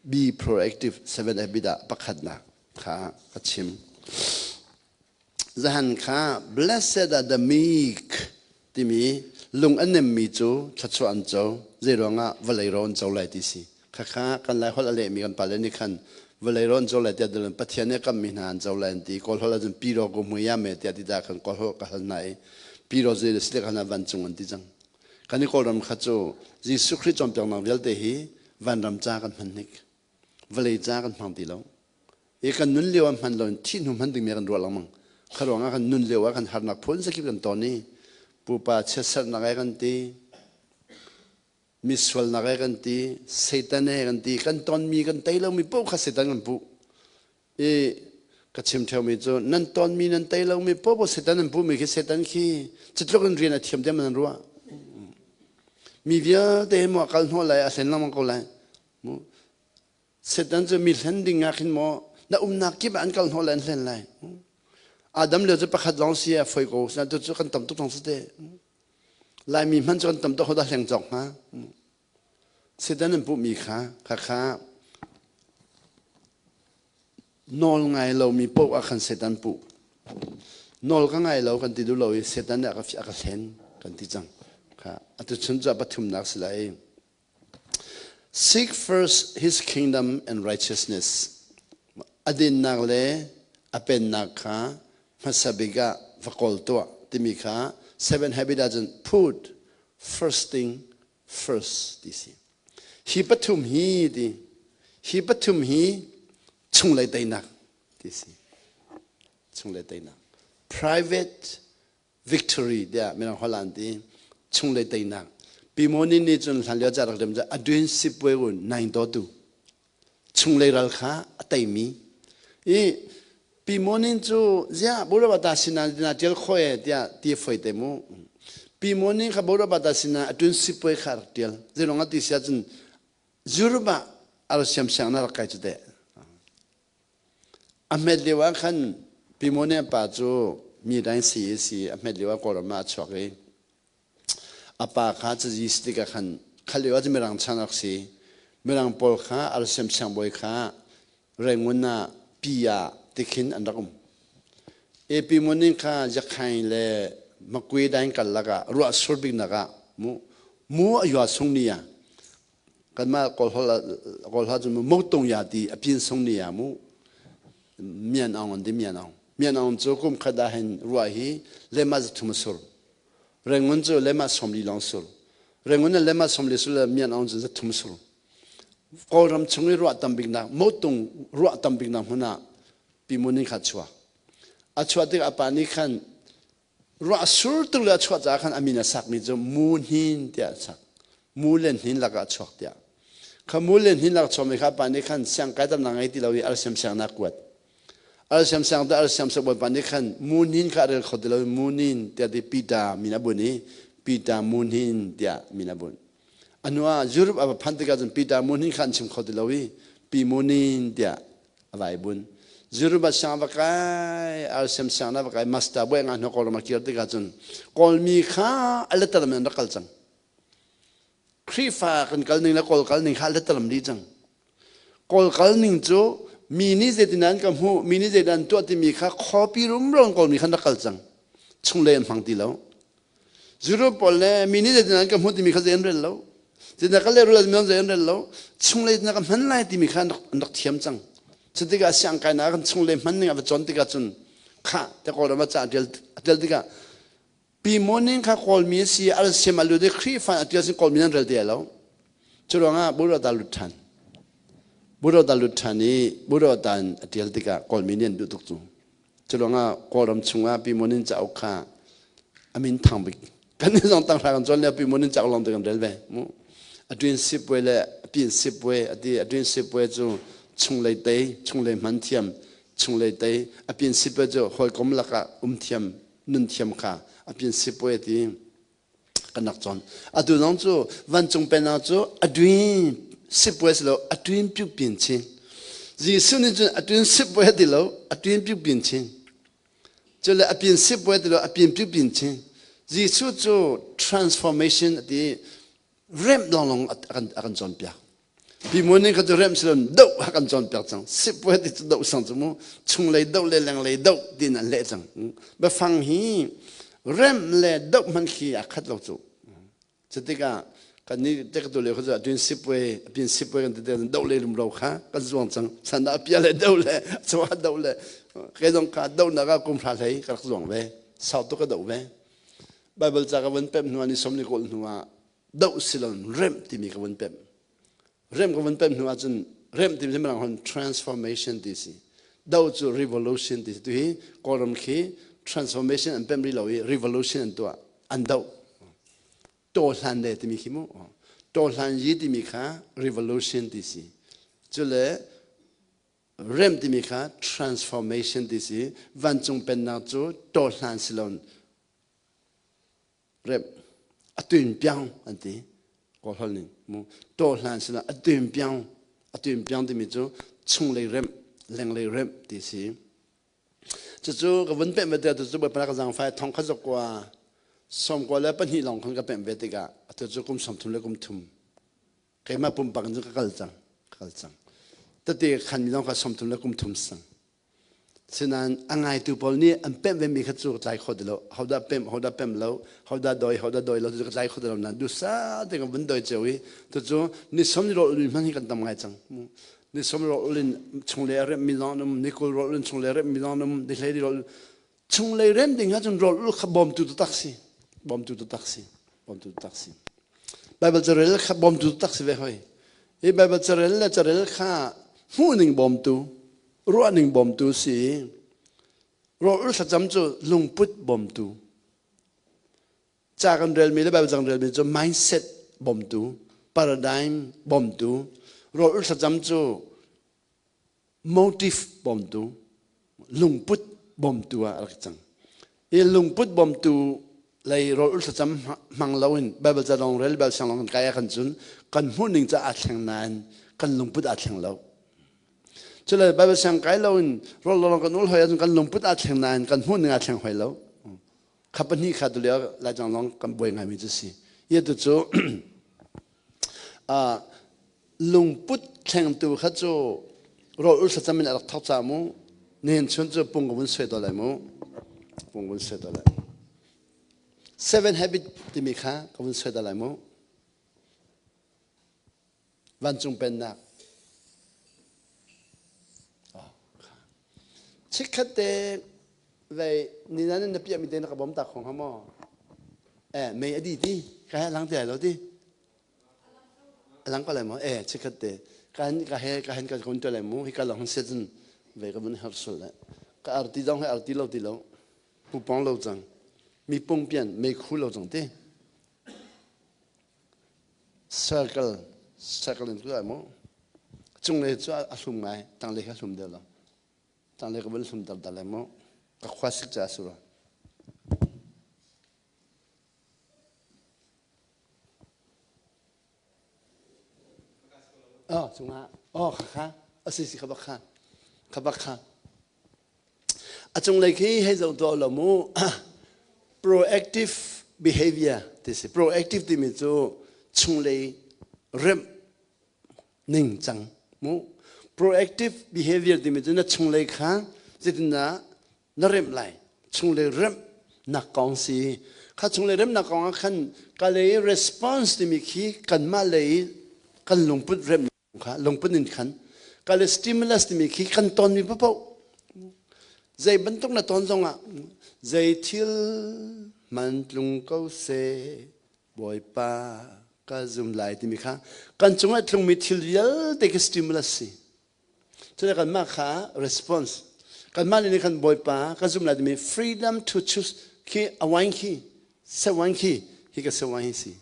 be proactive 7 habit ah pakhatnak kha ka chim. Zahan kha blessed are the meek timi lung a nemmi cu thluachuah an co. Zeiruangah vawlei ro an co lai ti si. Khakha kan Lai holh a lehmi kan pale nih khan vawlei ro an co lai tiah dulun Pathian nih kammi hna an co lai an ti. Kawl holh ahcun pi ro ku hmui ya me tiah ti ta khan kawl holh ka hal hna i pi ro zei si khan vancung an ti cang. Kan i Kawlram kha cu Jesuh Khrih cawnpiaknak vialte hi vanram ca kan hman hnik. Vawlei ca kan hmang ti lo. I kan nun lio ah hman lo in thih hnu hman dingmi kan ruah lengmang. Kha ruangah kan nun lio ah kan harnak phun zakip kan ton i pupa chiatserhnak ai kan ti, misualnak e kan ti, Satan e kan ti, kan tonmi kan tei lomi paoh kha Satan kan puh. I ka chim ṭheumi cu nan tonmi nan tei lomi paoh Satan nan puhmi khi Satan khi cutluk in rian a thiam tiah nan ruah. Mi vialte hi maw a kal hnawh lai, a hlen lengmang ko lai. Satan cu mi hlen ding ah khin maw na umnak kip ah an kal hnawh lai, an hlen lai. Adam lio cu pakhat lawng si a foi ko, tu cu kan tam tuk thong si te. Laimi hmanh cu kan tam tuk hodah hleng cawk hnga? Satan an puhmi kha khakha nawl ngai lomi paoh ah khan Satan puh. Nawl ka ngai lo kan ti duh lo i Satan nih a ka hlen kan ti cang. Kha atu chun cu a pathumnak si lai. Seek first his kingdom and righteousness. A dinnak le a pennak kha hmasa bik ah va kawl tuah timi kha seven habit ahcun put first thing first ti si. Hi pathum hi ti hi pathum hi chunglei teinak ti si. Chunglei teinak. Private victory tiah mirang holh an ti chunglei teinak pimoni nih cun hlanlio ca rak rem a duin sipwe un nain to tu chunglei ral kha a teimi i pimonin cu zia burabata sina na tial khoe tiah ti foi te mu pimonin kha burabata sina atun sipwe kha rak tial zilong ati sia cun Europe ah arsiam siang na rak kai cu teh A hmet lio ah khan Pimone pa cu mi dang si i si a hmet lio ah Kawlram ah a chuak i. A pa kha cazi si tikah khan kha lio ah cun Mirang chan a rak si. Mirang pawl kha RCM siangbawi kha Rangoon ah pi ah tikhin an rak um. AP Munin kha Yakhain le Makwe daing kal lakah ruah sur biknak ah mu mu a yua sung ni ah kanmah Kawl hla cun mu tung ya ti a pin sung ni ah mu mian aung an ti mian aung mian aung cu kum khat ah hin ruah hi lema zathum a sur Rangoon cu lema 40 lawng sur Rangoon le lema 40 sur le mian aung cu 300 sur Kawlram chung i ruah tam biknak motung ruah tam biknak hmun ah pimunin kha chuak a chuah tik a pa nih khan ruah sur tuk le a chuah caah khan a min a sakmi cu mu hnin tiah a sak mu le hnin lakah a chuak tiah kha mu le hnin lak chuakmi kha pa nih khan siang kai tamnak ngei ti lo i alsiam siang nak kuat alsiam siang te alsiam sak bawipa nih khan mu hnin kha a rel kho ti lo i mu hnin tiah ti Peter min a bunh i Peter mu hnin tiah min a bunh A hnu ah Europe a va phanh tikah cun Peter Munin kha an chim kho ti lo i Pi Munin tiah a vai bun. Europe ah siang va kai, RCM siang na va kai, master buai nga hnu Kawlram a kir tikah cun Kawlmi kha a letalam in an rak kal cang. Khrihfa kan kal ning le Kawl kal ning kha a letalam dih cang. Kawl kal ning cu mi nih zeitin an ka hmuh, mi nih zeitin an tuah timi kha khuapi rumro in Kawlmi khan rak kal cang. Chunglei an hmang ti lo. Zuru pawl le mi nih zeitin an ka hmuh timi kha zei an rel lo. Zeitin ka lehrul mi zei an rel lo. Chunglei na ka hman lai timi kha an rak thiam cang. Cutikah siangkai na kan chunglei hman ning a va cawn tikah cun kha te Kawlram ah ca a ṭial tikah pi morning kha Kawlmi a si al siam a lut i Khrihfa a ṭial sin Kawlmi nan rel ti lo. Cu ruangah Buddha lut ṭhan. Buddha lut ṭhan i Buddha a ṭial tikah Kawlmi nih an duh tuk cu. Curuangah Kawlram chungah Pi Munin cauk kha a min thang bik. Kan nih zong tanghra kan cawn lio Pi Munin cauk lawng te kan rel ve. Mu. A twin sipwe le a pin sipwe a ti a twin sipwe cu chunglei tei, chunglei hman thiam, chunglei tei, a pin sipwe cu hawikom lakah um thiam, nun thiam kha a pin sipwe ti kan rak cawn. Atu zong cu vancung pennak cu a twin sipwe si lo a twin piu pin chin. Jesuh nih cun a twin sipwe ti lo a twin piu pin chin. Cu le a pin sipwe ti lo a pin piu pin chin. Jesuh cu transformation a ti remh lawnglawng a kan cawnpiak. Pi Muan nih kha cu remh silon doh a kan cawnpiak cang. Sipwe ti cu doh sang cu mu chunglei doh le lenglei doh tiin an leh cang. Biafang hi remh le doh hmanh khi a khat lo cu. Cutikah kan nih te ka tu lio kha cu atun sipwe apin sipwe kan ti te doh le rumro kha kan zuang cang. San dah apia le doh le chawa doh le ke zong kha doh nak ah kum hra hlei ka rak zuang ve. Sau tu ka doh ve. Bible ca ka vun pemh hnu ah ni som ni kawl hnu ah doh silon remh timi ka vun pemh remh ka vun pemh hnu ahcun remh timi mirang hon transformation ti si do cu revolution ti si tu hi kawlram khi transformation an pemh rih lo i revolution an tuah an doh to hlan le timi khi mu to hlan yi timi kha revolution ti si cule remh timi kha transformation ti si vancung pennak cu to hlan silon Rep a tuin piang an ti kawl holh ning mu taw hlan sinah a tuin piang a tuin piang timi cu chunglei remh lenglei remh ti si cucu ka vun pemh ve tikah cucu bawipa ka zaangfai thong kha zakua 92 lawng khan ka pemh ve tikah atu cu kum 33 keimah pumpak in cun ka kal cang ka kal cang tete khan mi lawng kha 33 sang Sinain a ngaitu pawl nih an pemh vemi kha cu ka tlai kho ti lo. Hodah pemh, hodah pemh lo, hodah doi, hodah doi lo cu ka tlai kho ti lo nain duhsah te ka vun doi cio i tucu ni som ni rawl ulin hmanh hi kan tam ngai cang. Ni som rawl ulin chunglei a remh mi zong an um, ni 20 rawl ulin chunglei a remh mi zong an um, ni hlei rawl chunglei rem ding ahcun rawl ul kha bawmtu taktak si. Bawmtu taktak si. Bawmtu taktak si. Bible carel kha bawmtu taktak si ve hoi. Hi Bible carel le carel kha hmuhning bawmtu ruahning bawmtu si rawl thlacam cu lungput bawmtu ca kan relmi le Bible cang relmi cu mindset bawmtu paradigm bawmtu rawl thlacam cu motive bawmtu lungput bawmtu ah a rak cang i lungput bawmtu lei rawl thlacam hmang loin Bible ca dong rel Bible sang long kan kai ah kan cun kan hmuhning ca aa thleng nain kan lungput aa thleng lo Cule Bible siang kai loin rawl lawng kan ul hoi ahcun kan lungput aa thleng nain kan hmuhning aa thleng hoi lo. Kha pahnih kha tulio Laitlang lawng kan buai ngaimi cu si. Hi tu cu lungput thlengtu kha cu rawl ul thlacam in a rak thawk ca mu. Nihin chun cu pung ka vun suai to lai mu. Pung vun suai to lai. Seven habit timi kha ka vun suai ta lai mu. Vancung pennak. Chikkhat te vei ni nan na piah mi te na ka bom ta khong ha maw? Eh mei adi ti ka he lang ti lai lo ti. Alang ko lai maw? Eh chikkhat te ka ka he ka hen ka kun te lai mu hi ka long se cun vei ka vun har sul le. Ka arti zong he arti lo ti lo. Pupong lo cang. Mi pung pian mei khu lo cang ti. Circle circle in tu ai mu. Cunglei cu a hlum ngai, tanglei kha hlum deuh lo. Tanglei ka vun hlum ter dal lai mu. Ka khua sik ca su lo. Oh, cungah. Oh, kha kha. Asi si kha bak kha. Kha bak kha. A cunglei khi hei zoh tuah lo mu. Proactive behavior ti si. Proactive timi cu chunglei remh ning cang mu. Proactive behavior timi cu na chunglei kha zeitindah na remh lai. Chunglei remh nak kong si. Kha chunglei remnak kong ah khan ka lei response timi khi kanmah lei kan lungput remh kha lungput in khan ka le stimulus timi khi kan tonmi paoh zei bantuk na ton zongah zei thil man tlung ko se bawipa ka zum lai timi kha kan cungah tlungmi thil vialte khi stimulus si cule kanmah kha response kanmah nih khan bawipa ka zum lai timi freedom to choose khi a wine khi se wine khi hi ka se wine hi si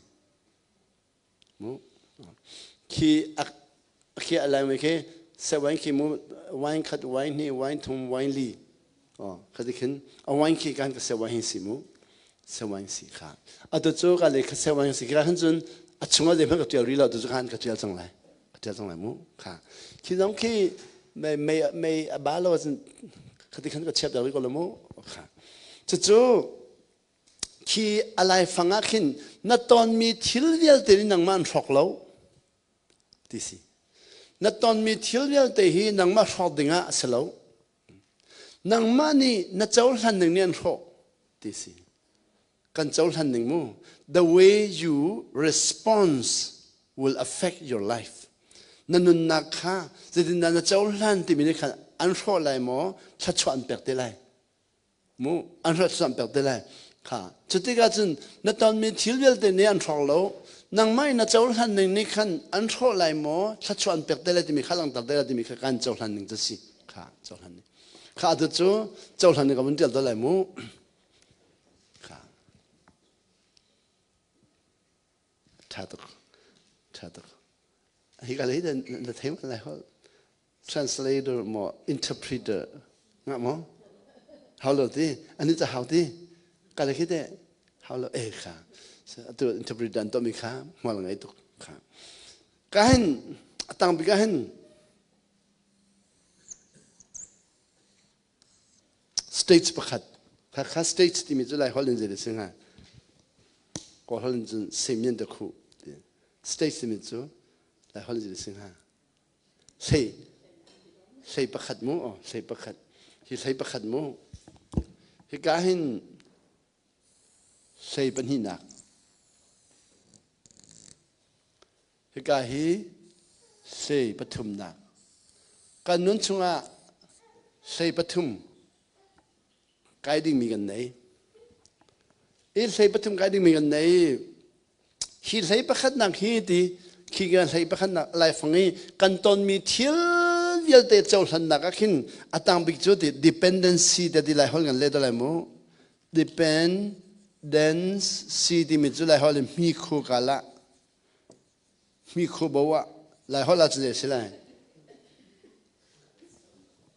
Khi a khi a lai khi se wine khi mu wine khat wine hnih wine thum wine li oh khati khin a wine khi kan ka se wine si mu se wine si kha atu cu ka le kha se wine si kha han cun a chungah zei hmanh ka tial ri lo tu cu khan ka tial cang lai ka tial cang lai mu kha khi zong khi mei mei mei a ba lo cun khati khan ka chiap ri ko lo mu kha cucu Khi a laifang ah khin na tonmi thil vialte nih nangmah an hrawk lo ti si. Na tonmi thil vialte hi nangmah hrawk dingah a si lo. Nangmah nih na cohlan ning nih an hrawh ti si. Kan cohlan ning mu. The way you response will affect your life. Na nunnak kha zeitindah na cohlan timi nih khan an hrawh lai maw thluachuah an pek te lai. Mu an hrat sam pek te lai. Kha cutikah cun na tonmi thil vialte nih an hrawk lo. Nangmah in na cohlan ning nih khan an hrawh lai maw thluachuah an pek te lai timi kha langhter te lai timi kha kan cohlan ning cu si. Kha cohlan ning. Kha atu cu cohlan ning ka vun tial te lai mu. Kha. Tha tuk. Tha tuk. Hi ka lei na thei lai hol. Translator maw interpreter nga maw hau lo ti ani ca hau ti ka le khi te hau lo e kha atu interpreter an tomi kha hmual ngai tuk kha ka hin atang bik ah hin States pakhat kha kha states timi cu lai holh in zei si hnga kawl holh in cun semian te khu states timi cu lai holh in zei si hnga Hlei hlei pakhat mu aw hlei pakhat hi hlei pakhat mu hika hin hlei pahnihnak hika hi hlei pathumnak kan nun chungah hlei pathum kai dingmi kan nei i hlei pathum kai dingmi kan nei Hi hlei pakhatnak hi ti khi ka hlei pakhatnak laifang i kan tonmi thil vialte cohlannak ah khin a tang bik cu ti dependency te ti lai hol kan le lai mu dependency timi cu lai hol in hmi khu ka la hmi khu bo ah lai hol ah cu si lai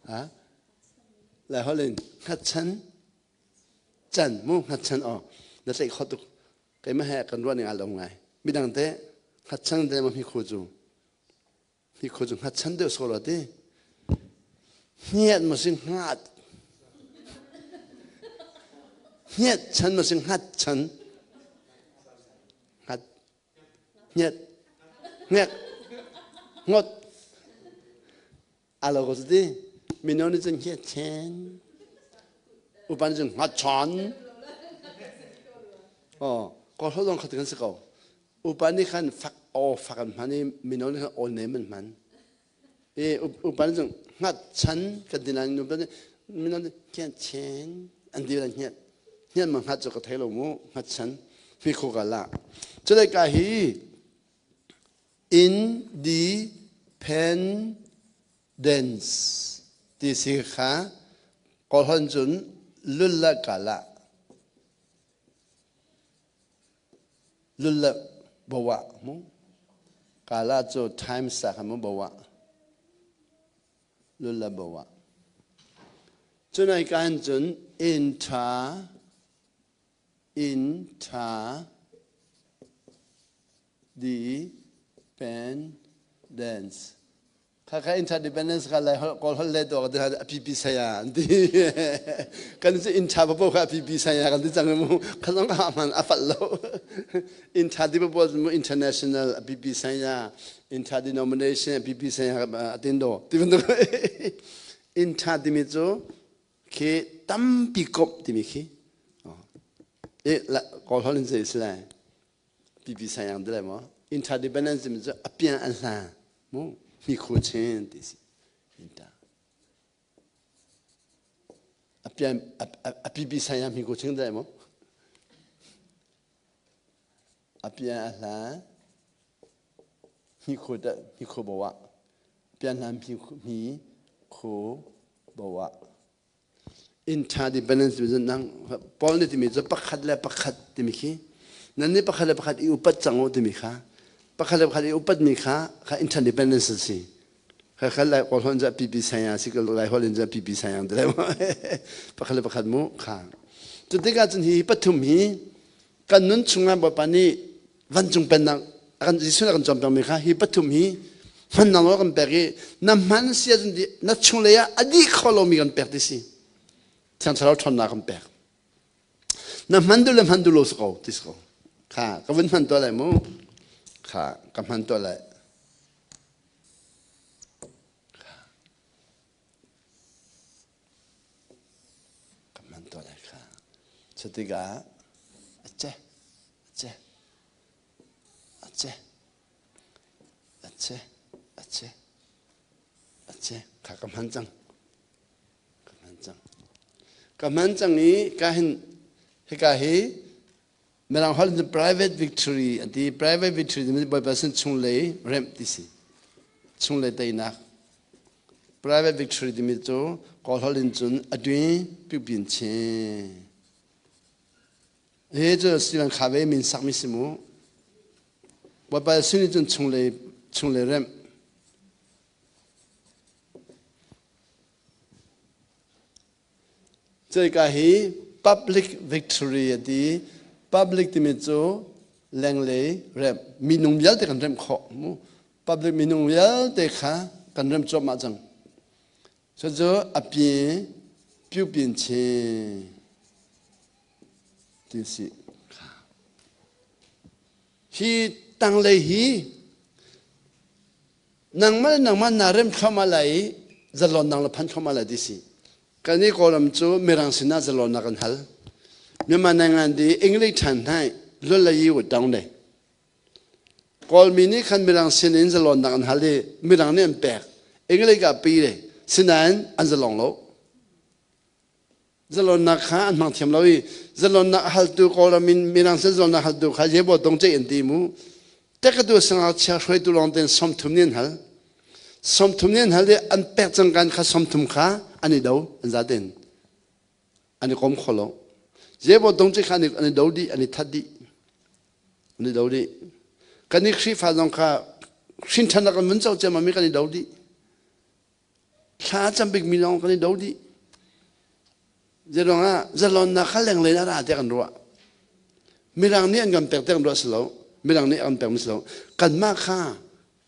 ha lai hol in hngatchan can mu hngatchan aw na tlaih kho tuk Keimah he kan ruah ning aa lo ngai. Midang te hngatchan te ma hmi khu cu hmi khu cu hngatchan deuh sawh ti. Hniat ma si hngat. Hniat chan ma si hngat chan. Hngat. Nget ngek ngot alo ko ti mino nih cun nget chen upa nih cun ngat chan oh ko hlo zong khat kan si ko upa nih khan fak aw fak an hman i mino nih khan aw nem an hman i upa nih cun ngat chan kan ti nain upa nih mino nih nget chen an ti la nget nget ma ngat cu ka thei lo mu ngat chan hi khu ka la culai ka hi independence ti si kha kawlhon cun lulla kala lulla bawa mu kala cu times sa kha mu bawa lulla bawa cunai kan cun inter Interdependence. Khakha interdependence kha lai kawl holh le to ka a pipi saya an ti. Kan cu inter papo kha a pipi saya kan ti cang mu. Kha zong ka man a fal lo. Inter di papo mu international a pipi saya, interdenomination a pipi saya a tin do. Ti bantuk inter timi cu khi tampi komh timi khi e kawl holh in zei si lai pipi sayang ti lai maw interdependence timi cu a pian an hla mu mi khu chin ti si inter a pian a pipi sayang mi khu chin ti lai maw a pian a hla mi khu da mi khu bawa pian hla mi khu bawa interdependence timi cu nang Paul nih timi cu pakhat le pakhat timi khi nan nih pakhat le pakhat i upat cang u timi kha pakhat le pakhat i upat mi kha kha interdependence a si kha kha lai kawl hon za pipi sayang si lai hol in za pipi sayang te lai pakhat le pakhat mu kha cu tikah cun hi pathum hi kan nun chungah Bawipa nih vancung pennak kan Jesuh kan cawnpiak mi kha hi pathum hi hman nang kan pek i na hman si ahcun na chunglei ah a dih kho lomi kan pek ti si Thiang Thlarau ṭhawnnak kan pek na hman duh le hman duh lo si ko ti si ko kha ka vun hman tuah lai mu kha ka hman tuah lai Ka hman tuah lai kha. Cutikah a che, a che, a che, a che, a che, a che. Kha ka hman cang. Ka hman cang. Ka hman cang i ka hin hika hi Mirang holh in private victory an ti. Private victory timi Bawipa sin chunglei remh ti si. Chunglei teinak. Private victory timi cu Kawl holh in cun adui pipin che. Hi cu Stephen Covey min sakmi si mu. Bawipa sin in cun chunglei chunglei remh. Cuika hi public victory a ti. Public timi cu lenglei remh, minung vialte kan remh khawh. Mu. Public minung vialte kha kan remh cuahmah cang. Cucu a pi piupin chi ti si. Hi tanglei hi nangmah le nangmah naa rem thluahmah lai i zalonnak le phan thluahmah lai ti si kan i kawlram cu mirang sinah zalonnak kan hal Myanmar nangan di English ṭhan hnai lulai u dang dei Kawlmi nih khan mirang sinin zalonnak an hal i mirang nih an pek English ah pi le sinain an zalong lo zalonnak kha an hmang thiam lo i zalonnak a haltu Kawlram in mirang sin zalonnak haltu kha Yebo dongceih an ti mu tekatu sangakchia hruaitu lawng ten 30 nih an hal 30 nih an hal i an pek cang kan kha 30 kha an i do an zaten an i kom kho lo Yebo dongceih kha an i do dih an i that dih an i do dih kan i Khrihfa zong kha hrin ṭhanak an vun co ciammam i kan i do dih Thla cam bikmi lawng kan i do dih. Zeiruangah zalonnak kha lenglei in a ra tiah kan ruah. Mirang nih an kan pek tiah kan ruah si lo. Mirang nih an kan pekmi si lo. Kanmah kha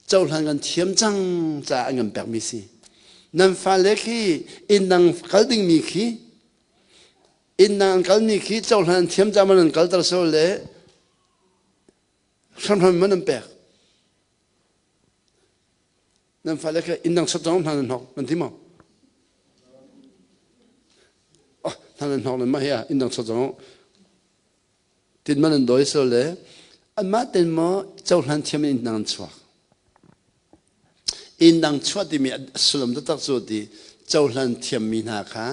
cohlan kan thiam cang caah an kan pekmi si. Nan fale khi inn dang kal dingmi khi inn dang an kalmi khi cohlan an thiam caah man an kalter so le hramhram man an pek. Nan fale kha inn dang sat zong hna nan hnok nan ti maw? Oh, hna nan hnok nan mah hi inn dang sat zong tin man an doi so le anmah ten maw cohlan thiam in inn dang an chuak. Inn dang chuah timi sullam taktak cu ti cohlan thiammi hna kha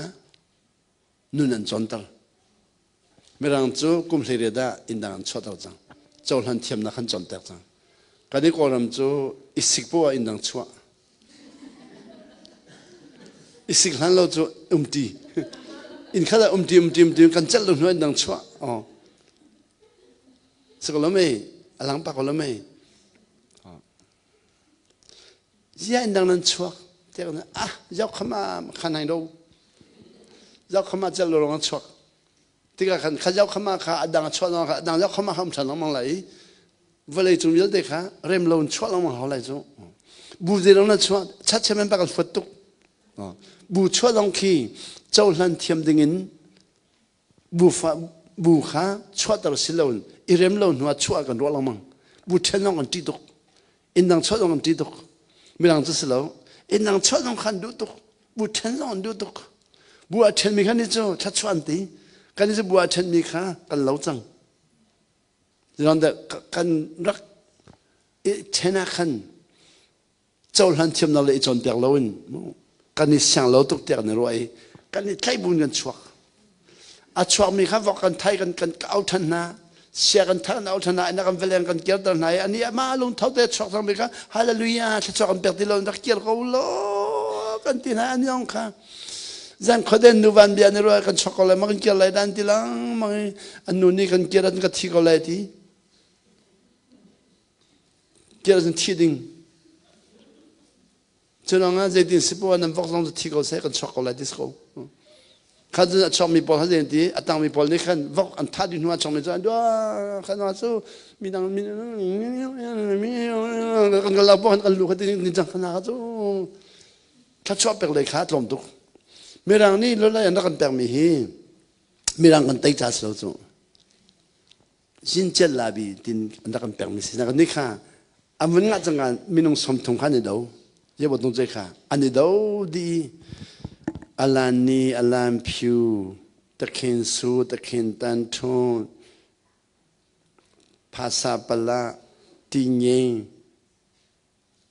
nun an cawnter. Mirang cu kum 18 ah inn dang an chuahter cang. Cohlan thiamnak an cawnter cang. Kan i Kawlram cu isik poah ah inn dang chuah. Isik hlan lo cu umti. Inn khat ah umti umti umti kan celh lo hnu inn dang chuah. Oh. Sik lo mei, alang pak lo mei. Zia in dang nan chuak tiah kan ah zau khama khan hai do zau khama cel lo rong chuak tikah khan kha zau khama kha adang a chuah lawng kha adang zau khama kha um than lengmang lai vawlei cung vialte kha rem lo in chuah lengmang hau lai cu bu ze long na chuah chat chairman pa kan fuat tuk bu chuah long khi cohlan thiam ding in Bu kha chuahter si loin i rem lo hnuah chuah kan ruah lengmang. Bu ṭhen zong kan ṭih tuk. Inn dang chuah zong kan ṭih tuk. Midang cu si lo. Inn dang chuah zong kha an duh tuk. Bu ṭhen zong an duh tuk. Bu a ṭhenmi kha nih cu thluachuah an ti. Kan nih cu bu a ṭhenmi kha kan lo cang. Kan rak i ṭhen ah khan cohlan thiamnak le i cawnpiak loin kan i siang lo tuk tiah kan i ruah i kan i tlaih buin kan chuak. A chuakmi kha vok kan thai kan kan au than hna sia kan thar kan au than hna ina kan veleng kan kirter hna i ani amah lungtho te chuak cangmi kha hallelujah thluachuak kan pek ti lo rak kir ko law kan ti hna ani ong kha zan khoden nu van bia ni ruah kan chuak ko lai ma kan kir lai dan ti lang mang i an nu nih kan kir an ka thi ko lai ti Tiah cun thi ding. Cu lawngah zeitin si poah nan vok zong cu thi ko seh kan chuak ko lai ti si ko. Kha cun a chuakmi pawl kha zeitin ti a tangmi pawl nih khan vok an thah dih hnu ah chuakmi cu an duah khan cu midang kan kal lo kan lu kha ti ni cang khana kha cu thluachuah pek lei kha tlawm tuk. Mirang nih lolai an rak kan pekmi hi mirang kan tei ca si lo cu. Zinchiat labi tin an rak kan pekmi si na ni kha an vun ngah cang minung 30 kha an i do ye tung ce kha an i do di alan ni alan phyu takhin su takhin tan thun phasa pala ti ngeng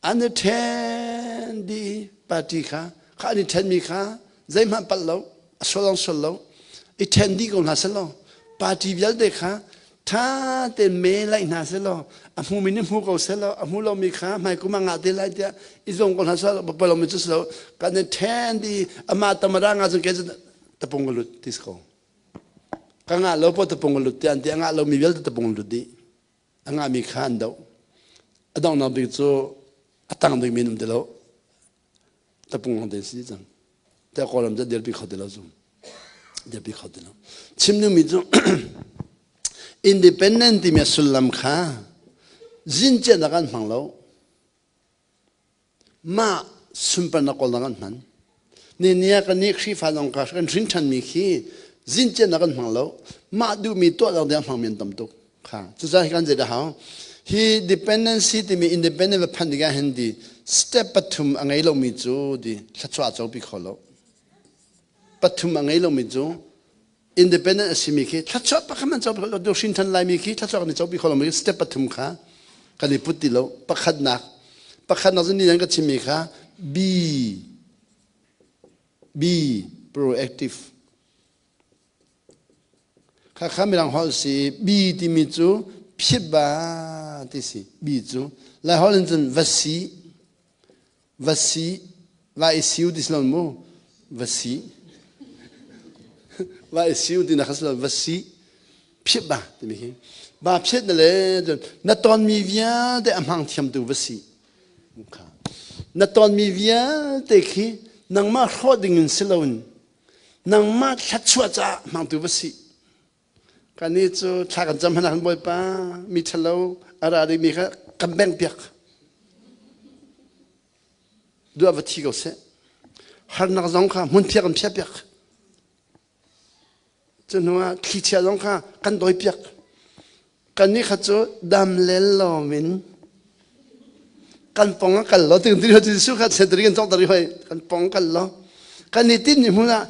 an i ṭhen dih i party kha kha an i ṭhenmi kha zeihmanh palh lo a sual zong sual lo i ṭhen dih ko hna seh law party vialte kha ṭha tein me laih hna seh law a hmumi nih hmu ko seh law a hmu lomi kha hmai kum ah ngah te lai tiah i zuam ko hna seh law poi lomi cu si lo kan i ṭhen dih amah tamara nga cun kei cu tapung ka lut ti si ko ka ngah lo po tapung ka lut tiah an ti a ngah lomi vialte tapung lut dih a ngahmi kha an doh. A donghnak bik cu a tang dingmi an um ti lo. Tapung lawng te si cang. Tiah Kawlram cu dirpi kho ti lo zum. Dirpi kho ti lo. Chim duhmi cu independent timi a sullam kha zinciahnak an hmang lo. Mah sunparnak kawlnak an hman. Ni ni ah kan nih Khrihfa zong kha kan hrin ṭhanmi khi zinciahnak kan hmang lo. Mah duhmi tuah dang ding a hmangmi an tam tuk. Kha. Cucaah hi kan zei dah hau? Hi dependency timi independent va phanh tikah hin di step pathum a ngei lomi cu di thluachuah a copi kho lo. Pathum a ngei lomi cu independent a simi khi thluachuah pakhat man copi kho lo. Hrin ṭhan laimi khi thluachuah kan i copi kho lomi step pathum kha kan i put ti lo. Pakhatnak pakhatnak cu ni nan ka chimmi kha be be proactive kha kha mirang holh si be timi cu phit ba ti si be cu lai holh in cun va si va si va i siu ti si lo mu va si va i siu ti na kha si lo va si phit ba timi hi ba phit na le na tonmi vialte a hmang thiamtu va si na tonmi vialte khi nangmah hrawh ding in si loin nangmah thluachuah caah hmangtu va si Kannih cu thla kan cam hmanh ah khan Bawipa mi ṭhalo a ra dingmi kha kan bengh piak. Duah va thi ko seh. Harnak zong kha hmunphiak kan phiah piak. Cu hnu ah thlichia zong kha kan dawi piak. Kannih kha cu dam lel lomin. Kan pong a kal lo ting ti Jesuh kha setri kan cawk tari hoi kan pong kal lo. Kan i tin mi hmun ah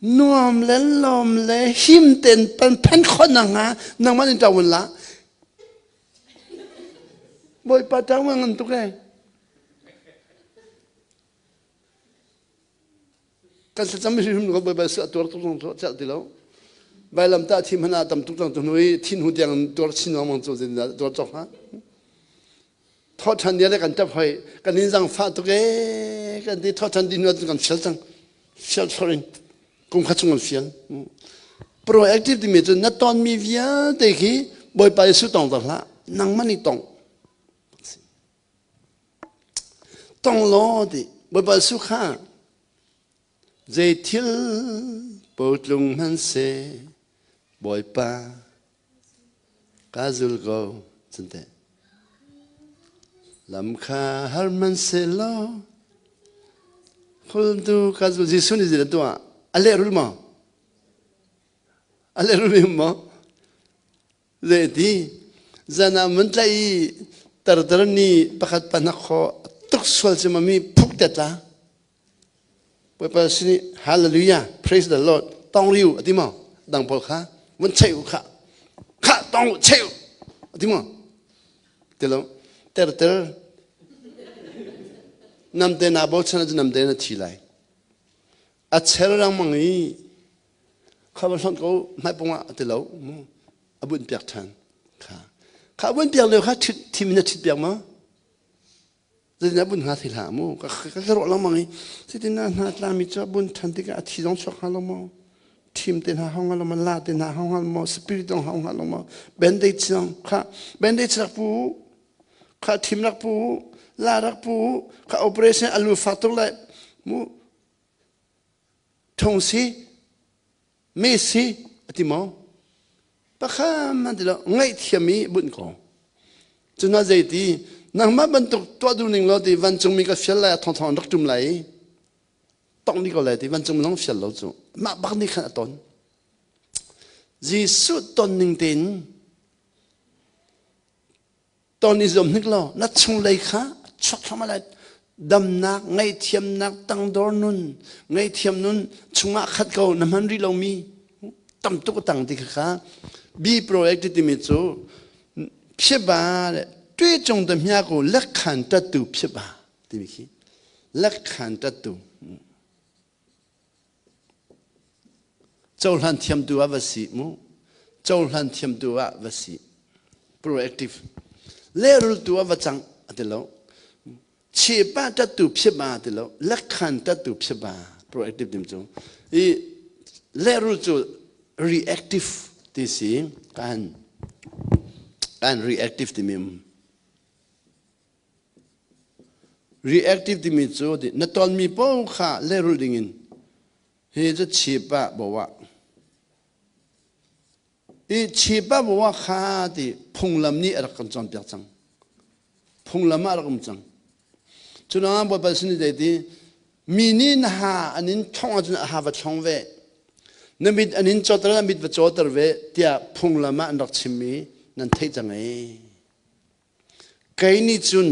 nuam le lawm le him ten pan phan khon na nga nangmah in tawun la. Bawipa tang ngan tuk e. Kan thlacam hrimhrim ko Bawipa suah tuar tuk zong celh ti lo. Vailam tah thi hmanh ah tam tuk cang tu hnu i thin hu tiang tuar chin lengmang cu tuar cawk ha. Thawh ṭhan dia le kan ṭap hoi kan in zangfah tuk ee kan ti thawh ṭhan di hnu ah kan fial cang. Fial thlor in kum khat chung kan fial. Proactive timi cu na tonmi vialte khi Bawipa Jesuh tong ter hlah nangmah nih tong. Tong law ti Bawipa Jesuh kha zei thil potlung hmanhseh Bawipa ka zul ko cun teh lam kha har hmanhsehlaw khultu ka zul Jesuh nih zeidah tuah a lehrul maw a lehrul maw Zeiti zan ah mun tlaih i tartar ni pakhat panak khaw tuk sual cu mami phuk te tla. Bawipa sini hallelujah praise the Lord tong riu ati maw dang pawl kha vun chei u kha kha tong u chei u ati maw tilo terter namte na bochan cu namte na thi lai a cher lengmang i kha va hlonh ko hmaipung ah a ti lo mu a bunh piak ṭhan kha kha a bunh piak lio kha thim in a ṭhit piak ma zeitin a bunh hnga thei hlah mu ka ka ruah lengmang i cutin na hna tlami cu a bunh ṭhan tikah a thi zong chuak hnga lo maw thim te hna hong hnga lo maw la te hna hong hnga lo maw spirit zong hong hnga lo maw bandage zong kha bandage rak pu kha thim rak pu la rak pu kha operation alu fak tuk lai mu Thong si, me si a ti maw? Pakham an ti lo, ngaihthiam i bunh ko. Cuna zeiti, nangmah bantuk tuah duh ning law ti vancungmi ka fial lai, a thongthong an rak ṭum lai i tong ni ko lai ti vancungmi zong fial lo cu. Mah bak nih khan a ton. Jesuh ton ning tein Ton i zuam hnik law na chunglei kha chuak thluahmah lai. Damnak, ngaihthiamnak, tangdor nun, ngaihthiam nun chungah khat ko na hman rih lomi tam tuk a tang ti kha kha B project timi cu phiba le tui cung te hmia ko lekhan tattu phiba timi khi lekhan tattu Cohlan thiamtu ah va si mu. Cohlan thiamtu ah va si. Proactive. Lehrultu ah va cang a ti lo. Chepa tattu phiba ti lo. Lekhan tattu phiba. Proactive tim cu. I lehrul cu reactive ti si. Kan kan reactive timi um. Reactive timi cu na tonmi paoh kha lehrulh dingin hi cu chip ah boah i chip ah boah kha ti phunglam nih a rak kan cawnpiak cang. Phunglam ah a rak um cang. Cu ruangah Bawipa sin i ti mi nih na ha an in thongh ahcun a ha va thlong ve. Na mit an in cawter na mit va cawter ve tiah phunglam ah an rak chimmi nan theih cang ei. Kei nih cun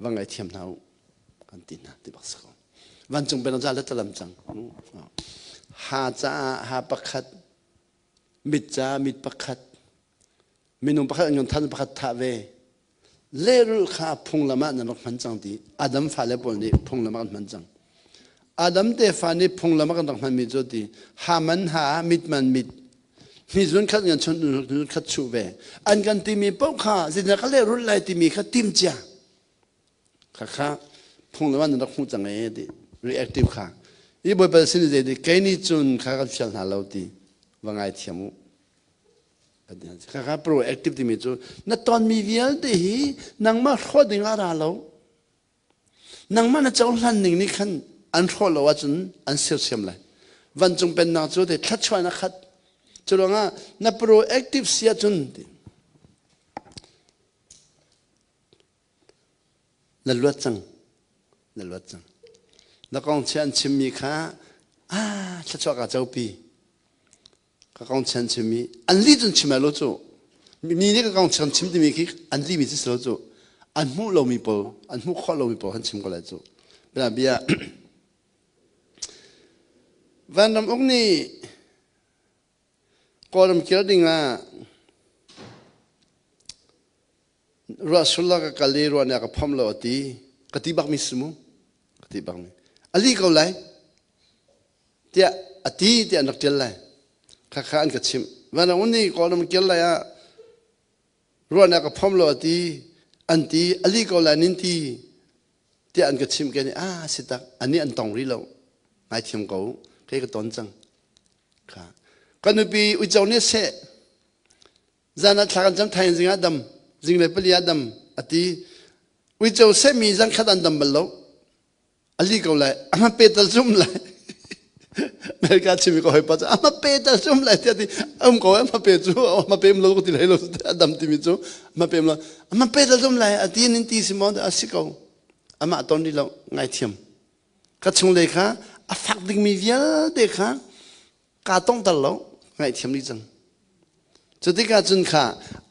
va ngaithiam hna u kan ti hna ti bak si ko. Vancung pen za le talam cang. Ha caah ha pakhat, mit caah mit pakhat, minung pakhat an than pakhat thah ve. Lehrulh kha phunglam ah nan rak hman cang ti. Adam fale pawl nih phunglam ah kan hman cang. Adam tefa nih phunglam ah kan rak hmanmi cu ti ha man ha, mit man mit, mi zun khat ngan chun zun khat chuh ve. An kan timi paoh kha zeitindah ka lehrulh lai timi kha tim cia. Kha kha phunglam ah nan rak hmuh cang ee ti reactive kha. I Bawipa sin i zei ti kei nih cun kha kan fial hna lo ti va ngaithiam u. Khakha proactive timi cu na tonmi vialte hi nangmah hrawh ding ah ra lo. Nangmah na cohlan ning nih khan an hrawh lo ahcun an sersiam lai. Vancung pennak cu te thluachuah in a khat. Cu ruangah na proactive si ahcun na luat cang. Na luat cang. Na kong chia an chimmi kha ah thluachuah ka copi. Ka kong chan chim i an li cun chim lo cu. Mi nih ka kong chim chim timi khi an limi si lo cu. An hmuh lomi pawl, an hmuh khawh lomi pawl kan chim ko lai cu. Bia bia Vanram uk nih Kawlram kir ding ah ruah sul ka kal i ruah nih a ka phomh lo a ti. Ka ti bak mi si mu. Ka ti bak mi. A li ko lai. Tiah a ti tiah an rak ṭial lai. Khakha an ka chimh. Vanram uk nih Kawlram kir lai ah ruah nih a ka phomh lo a ti. An ti. A li ko lai nin ti. Tiah an ka chimh ke nih ah si tak. Anih an tong rih lo. Ngaithiam ko. Kei ka ton cang. Kha. Ka nupi uico nih seh zan ah thla kan cam thain zing ah dam zinglei pali ah dam a ti. Uico sehmi zan khat an dam bal lo. A li ko lai. Ama pe tal zum lai. America chimi ko hoi pa cu ama pe tal zum lai tiah ti um ko ama pe cu ama pe lo ko ti lai lo a dam timi cu ama pe lo ama pe tal zum lai a ti nin ti si mo a si ko ama ton di lo ngai thiam Ka chunglei kha a fak dingmi vialte kha kaa tongter lo, ngaihthiam dih cang. Cu tikah cun kha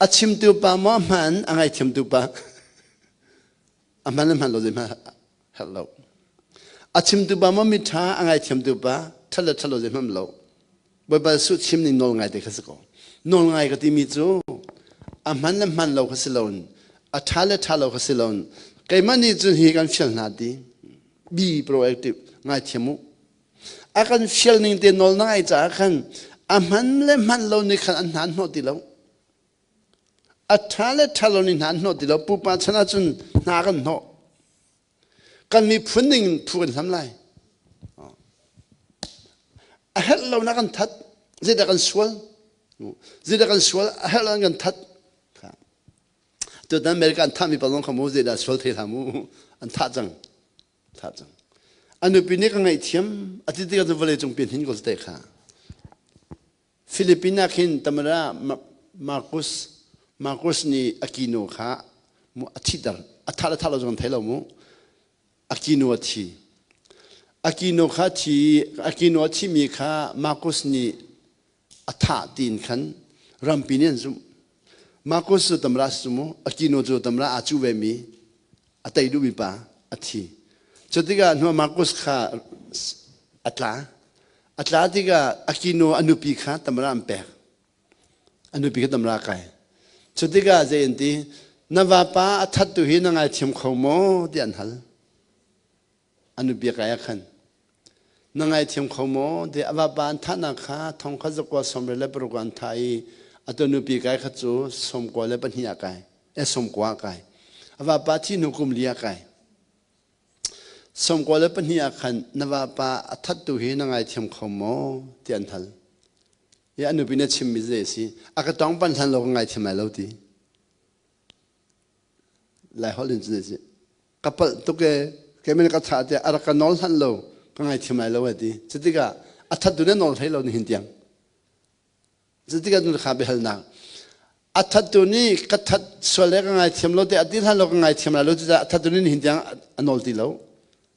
a chimtu pa maw a hmaan a ngaihthiamtu pa a hman a hman lo zeihmanh herh lo. A chimtu pa maw miṭha a ngaithiamtu pa ṭhat le ṭhat lo zeihmanh lo. Bawipa Jesuh chim ning nawl ngai te kha si ko. Nawl ngai ka timi cu a hman le hman lo kha si loin a ṭha le ṭha lo kha si loin keimah nih cun hi kan fial hna ti be proactive ngaithiam u a kan fial ning te nawl na ngai caah khan a hman le hman lo nih khan an hna an hnawh ti lo a ṭha le ṭha lo nih hna an hnawh ti lo pupa chan ahcun hna kan hnawh Kan miphun ning in phu kan hlam lai. A herh lo na kan that, zeidah kan sual? Zeidah kan sual? A herh lo kan that. Tutan America an thahmi pa zong kha mu zeidah sual thei hlah mu. An thah cang. Thah cang. A nupi nih ka ngaihthiam a ti tikah cu vawlei cung pin hin ko te kha. Philippines ah khin Tamara Marcos Marcos nih Aquino kha a thiter a thah le thah lo zong thei lo mu Aquino a thi Aquino kha thi Aquino a thimi kha Marcos nih a thah tiin khan rampi nih an zumh Marcos cu Tamara si mu Aquino cu Tamara aa cu ve mi a tei duhmi pa a thi cu tikah hnu Marcos kha a tla A tla tikah Aquino a nupi kha tamra an pek. A nupi kha tamra kai. Cu tikah zei an ti? Na vapa a thattu hi na ngaithiam kho maw? tiah an hal. A nupi kai ah khan. Na ngaithiam kho maw? Tiah a vapa an thahnak kha thong kha zakua sawmriat le paruk an thah i atu nupi kai kha cu 92 ah kai. Eh 90 ah kai. A vapa thi hnu kum li ah kai. 92 ah khan na vapa a thattu hi na ngaithiam kho maw tiah an hal. I a nupi nih a chimmi zei a si? A ka tawng pan hlan lo ka ngaithiam lai lo ti. Lai holh in cun a si. Ka palh tuk e, keimah ka thah tiah a rak ka nawl hlan lo, ka ngaithiam lai lo a ti. Cutikah a thattu nih a nawl hlei lo nihin tiang. Zeitik ah kha biahalnak a thattu nih ka that sual le ka ngaithiam lo te a ti hlan lo ka ngaithiam lai lo ti a thattu nih nihin tiang a nawl ti lo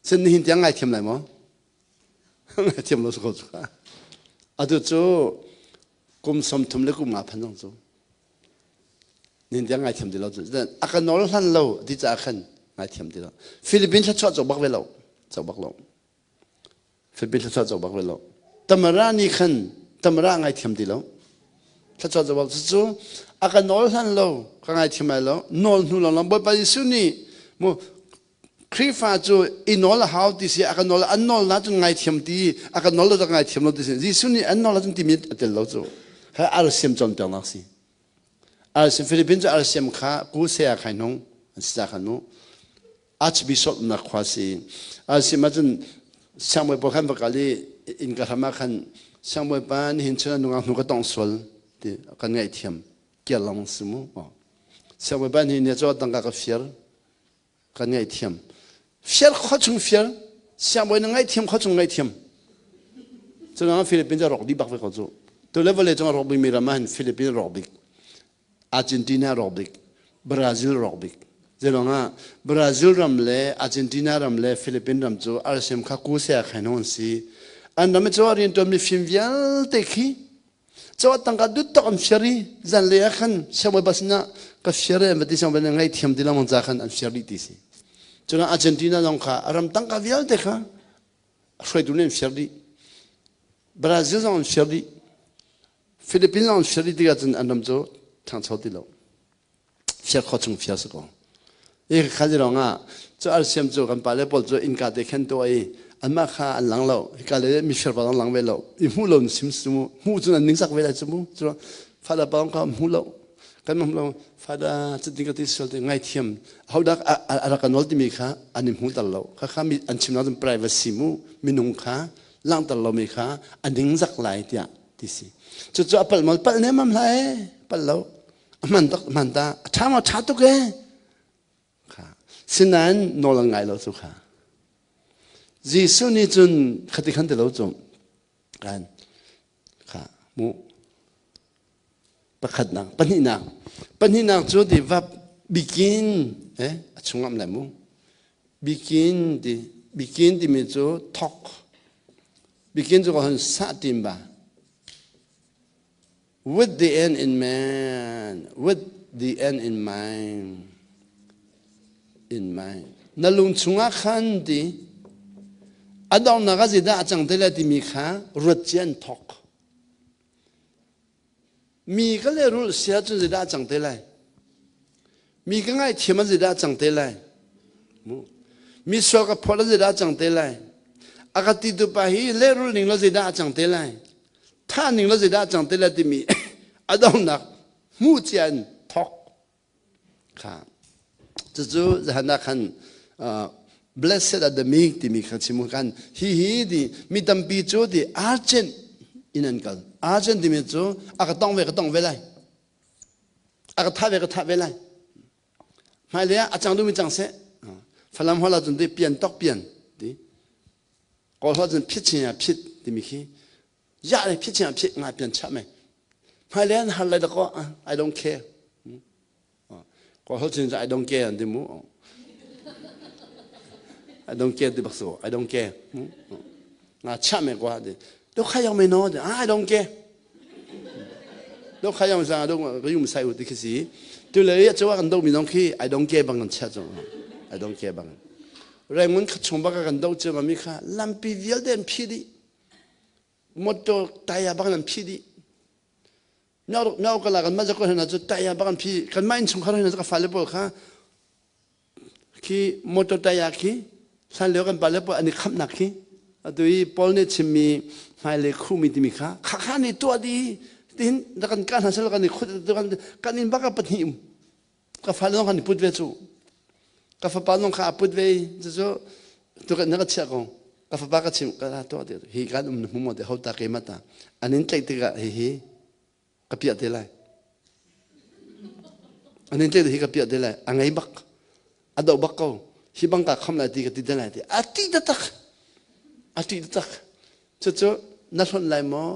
sin nihin tiang ngaithiam lai maw ngaithiam lo ko cu atu cu kum 30 le kum nga phan zong cu nihin tiang ngaithiam ti lo cu a ka nawl hlan lo ti caah khan ngaithiam ti lo Philippines thluachuah cawk bak ve lo cawk bak lo Philippines thluachuah cawk bak ve lo. Tamara nih khan Tamara ngaithiam ti lo. Thluachuah cawk bak cu a ka nawl hlan lo, ka ngaithiam lai lo. Nawl hnu lawng lawng Bawipa Jesuh nih mu Khrihfa cu i nawl a hau ti si a ka nawl an nawl na cun ngaithiam ti a ka nawl lo ka ngaithiam lo ti si Jesuh nih an nawl ahcun timi a tel lo cu ha arsiam cawnpiaknak si arsiam Philippines cu arsiam kha ku se a khai nung an si ca khan mu Archbishop nak khua si. Asim ahcun siangbawipa khan va kal i inn ka hram ah khan siangbawipa nihin chun nungak hnu ka tong sual ti kan ngaihthiam kiar long si mu. Siangbawipa nih ne cu tangka ka fiar kan ngaihthiam. Fiar kho chung fiar siangbawi na ngaihthiam kho chung ngaihthiam. Cu Philippines a rawk dih bak ve ko cu. Tu le vawlei cung a rawk bikmi ram ah hin Philippines rawk bik. Argentina rawk bik, Brazil rawk bik. Zeiruang ah Brazil ram le Argentina ram le Philippines ram cu RCM kha ku se khaino an si. An ram cu rian tuan mi fim vialte khi. Caw tangka dut tok an fiar i zanlei ah khan siangbawipa sinah ka fiar e an va ti, siangbawipa nih ngaihthiam ti lengmang ca khan an fiar dih ti si. Cun Argentina zong kha a ram tangka vialte kha hruaitu nih an fiar dih. Brazil zong an fiar dih. Philippines zong an fiar dih tikah cun an ram cu ṭhangcho ti lo. Fiar kho chung fiar si ko. I kha zi ah cu arsiam cu kan pale pawl cu innka te khen tuah i anmah kha an lang lo. Hika le mifir pa zong lang ve lo. I hmuh lo sim su mu. Hmuh cun an ningzak ve lai cu mu. Cu fada pa zong kha hmu lo. Kan hmu lo. Fada cutin ka ti sual ti ngaithiam. Hodak a rak ka nawl timi kha an i hmu tal lo. Kha kha mi an chim cun privacy mu minung kha langhter lomi kha a ningzak lai tiah ti si. Cucu a palh maw palh nemam hlah e palh lo. A hman tak hman ta a ṭha maw ṭha tuk e kha sinain nawl an ngai lo cu kha. Jesuh nih cun khati khan ti lo cu kan kha mu pakhatnak pahnihnak pahnihnak cu ti va bikin eh a chungam lai mu bikin ti bikin timi cu thok bikin cu ka hon sa tim ba with the end in man, with the end in mind, in mind. Na lung chungah khan ti a donghnak ah zeidah a cang te lai timi kha ruat cia an thawk. Mi ka lehrulh sia cun zeidah a cang te lai? Mi ka ngaihthiam ah zeidah a cang te lai? Mi sual ka phawt ah zeidah a cang te lai? A ka ti tu pa hi lehrulh ning law zeidah a cang te lai? Thah ning law zeidah a cang te lai timi a donghnak hmuh cia in thawk kha. Cucu zahan ah khan blessed are the meek timi kha chim kan hi hi ti mi tampi cu ti urgent in an kal. Urgent timi cu a ka tong ve ka tong ve lai. A ka thah ve ka thah ve lai. Hmailei ah a cang duhmi cang seh. Falam hol ahcun ti pian tok pian ti. Kawl hol cun phit chin ah phit timi khi ya le phit chin ah phit nga pian chah me. Hmailei an har lai dakaw I don't care. Kawl hol cun I don't care an ti mu. I don't care ti bak so I don't care. Nga chah me kwa ti. Do kha yang me no I don't care. Do kha yang sa do ka yum sai u ti khi si. Tu le ya chawa kan do mi nong khi I don't care bang kan chia chu. I don't care bang. Rangoon kha chung baka kan do chu mi kha lampi vialte an phi dih. Motor taya bang an phi dih. Myo myo kala kan ma zakon hna chu taya bang an phi kan ma in chung khar hna ka fale pawl kha Khi motor taya khi hlanlio kan pale pawl an i khamhnak khi atu i Paul nih chimmi hmailei khuhmi timi kha khakha nih tuah dih tihin kan ka hna sel kan i khut kan kan in bak a pahnih um ka fale zong kan i put ve cu ka fapa zong kha a put ve cucu tu kan ka chiah ko ka fapa ka chim ka tuah ti hi kan um na hmu maw ti ho ta ke mata an in tlaih tikah hi hi ka piah te lai an in hi ka piah te lai a ngei bak a doh bak ko hi bang ka kham lai ti ka ti te lai ti a ti taktak a ti taktak cucu na hlonh lai maw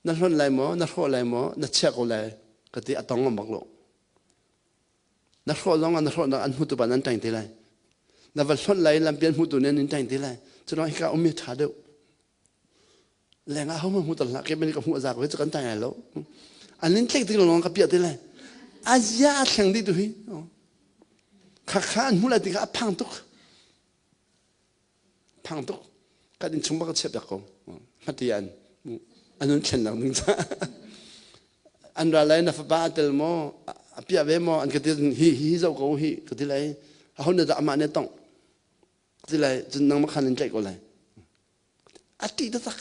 na hlonh lai maw na hrawh lai maw na chiah ko lai ka ti a tong bak lo Na hrawh zong ah na hrawhnak an hmutu pa nan ṭeng te lai. Na va hlonh lai lampi an hmutu nih an in ṭeng te lai. Curuang hika um hi ṭha deuh. Leng ah hohmanh hmu tal hlah ke ka hmuh za ko hi cu kan ṭeng lai lo. An in tlaih tik lawng ka piah te lai. A zia a thleng dih tu hi. Khakha an hmuh lai ti kha a phang tuk. Phang tuk. Kan inn chung bak a chiah piak ko. Hmati an an un thlen nak ding ca. An ra lai na fapa a tel maw a piah ve maw an ka ti hi hi zoh ko hi ka ti lai a hon dah amah nih tongh ka ti lai cun nangmah khan in tlaih ko lai a ṭih taktak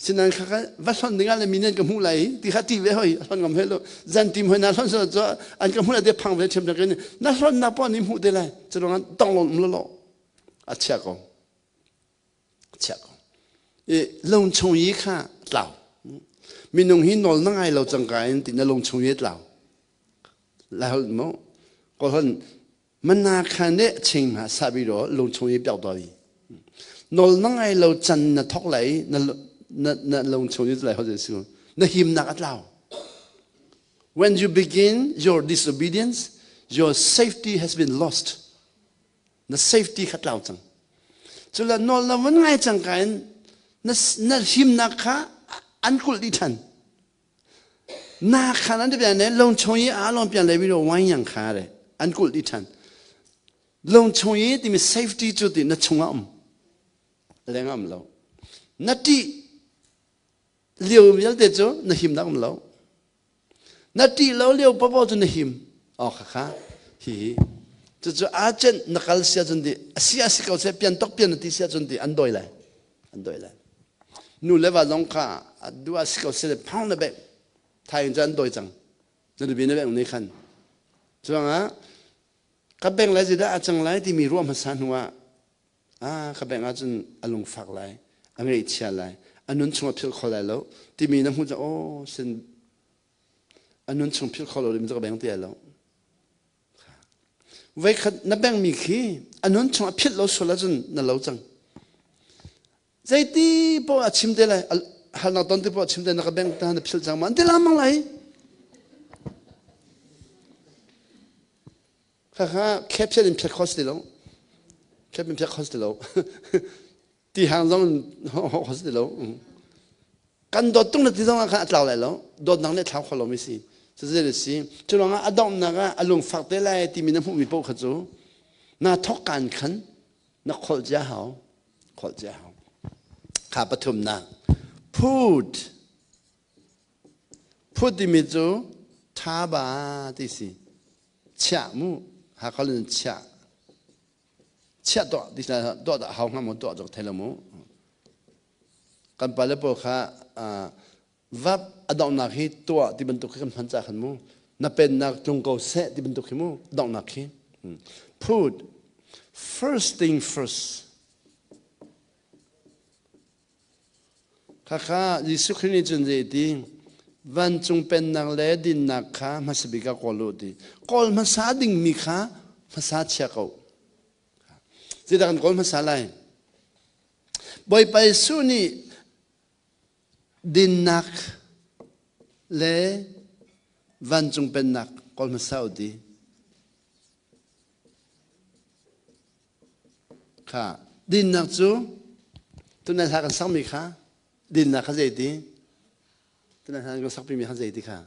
Sinain kha kha va hlonh dingah le mi nih an ka hmuh lai ti kha ṭih ve hoi a hlonh ngam he lo zan tim hoi na hlonh silo cu an ka hmuh lai te phang ve ṭhiam ṭhiam na hlonhnak poah nih hmuh te lai cu ruangah tong lo um lo lo a chia ko a chia ko i lung chung i kha tlau minung hi nawl na ngai lo cangka in ti na lung chung i tlau lai holh mu ko hon Mana kha nih ching hna sabi ro lung chung i piak doi. Nawl na ngai lo can na thok lai na na na lung chung i lai ho su na himnak a tlau. When you begin your disobedience, your safety has been lost. Na safety kha tlau cang. Cula nawl na vun ngai cang ka in na na himnak kha An kulh dih ṭhan. Na khan an pian le lung chung i a long pian le bi wine yang kha re an kulh dih ṭhan. Lung chung i timi safety cu ti na chungah um. Leng um lo. Na ṭih lio vialte cu na himnak um lo. Na ṭih lo lio paoh cu na him. Oh khakha hi hi cucu aa cenh na kal sia cun di a si a si ko seh pian tok pian na ti sia cun di an dawi lai an dawi lai nu le va zong kha a du a si ko seh phang na bek thai in cu an dawi cang na nupi na bek ni khan cuangah ka beng lai zeidah a cang lai timi ruah hmasa hnu ah ah ka beng ahcun a lungfak lai a ngaihchia lai a nun chung a philh kho lai lo timi na hmuh cang aw sin a nun chung philh kho lo ding cu ka beng ti lai lo voikhat na bengmi khi a nun chung a philh lo sual ahcun na lo cang zeiti poh a chim te lai halnak ton te poh a chim te na ka beng ta na philh cang ma an ti lamang lai Khakha khep in phiat kho si lo. Khep in phiat kho si lo. Ti hang zong kho si lo. Kan dawt tung na ti zong ah khan a tlau lai lo. Dawtnak nih thlau kho lo mi si. Cucu si. Cu ruangah a donghnak ah a lungfak te lai timi na hmuhmi paoh kha cu na thok kan khan na kholh cia hau. Kholh cia hau. Kha pathumnak. Put. Phut timi cu thaba ti si. Chiah mu. Hakha in chiah. Chiah tuah ti tuah dah hau hnga mu tuah cuk thei lo mu. Kan pale pawl kha vap a donghnak hi tuah ti bantuk khi kan hman ca khan mu. Na pennak tlung ko seh ti bantuk khi mu donghnak khi. Put first thing first. Khakha Jesuh Khrih nih cun zei ti vancung pennak le dinnak kha hmasa bik ah kawl u ti. Kawl hmasa dingmi kha hmasa chia ko. Zeidah kan kawl hmasa lai? Bawipa Jesuh nih dinnak le vancung pennak kawl hmasa u ti. Kha dinnak cu tunai hla kan sakmi kha dinnak kha zeiti? Tunai hla kan sakpimi kha zeiti kha?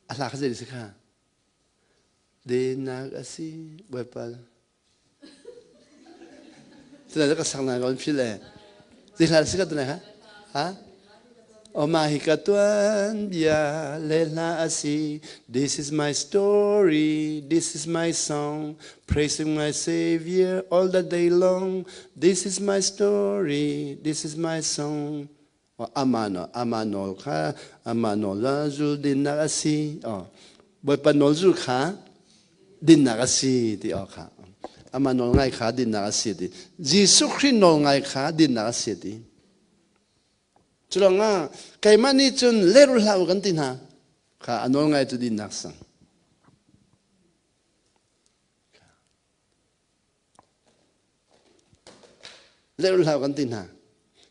A hla kha zeiti si kha? Dinnak a si Bawipa. Tunai ka sak na kan phil e. Zei hla si ka tunai ha? Ha? Oh mah hi ka tuan bia le hla a si. This is my story, this is my song, praising my Savior all the day long. This is my story, this is my song. Oh, ama no, ama nawl kha, ama nawl la zul dinnak a si. Oh, Bawipa nawl zul kha dinnak a si ti awk kha. Amah nawl ngai kha dinnak a si ti. Jesuh Khrih nawl ngai kha dinnak a si ti. Culangah keimah nih cun lehrul hlah u kan ti hna. Kha a nawl ngai cu dinnak sang. Lehrul hlah kan ti hna.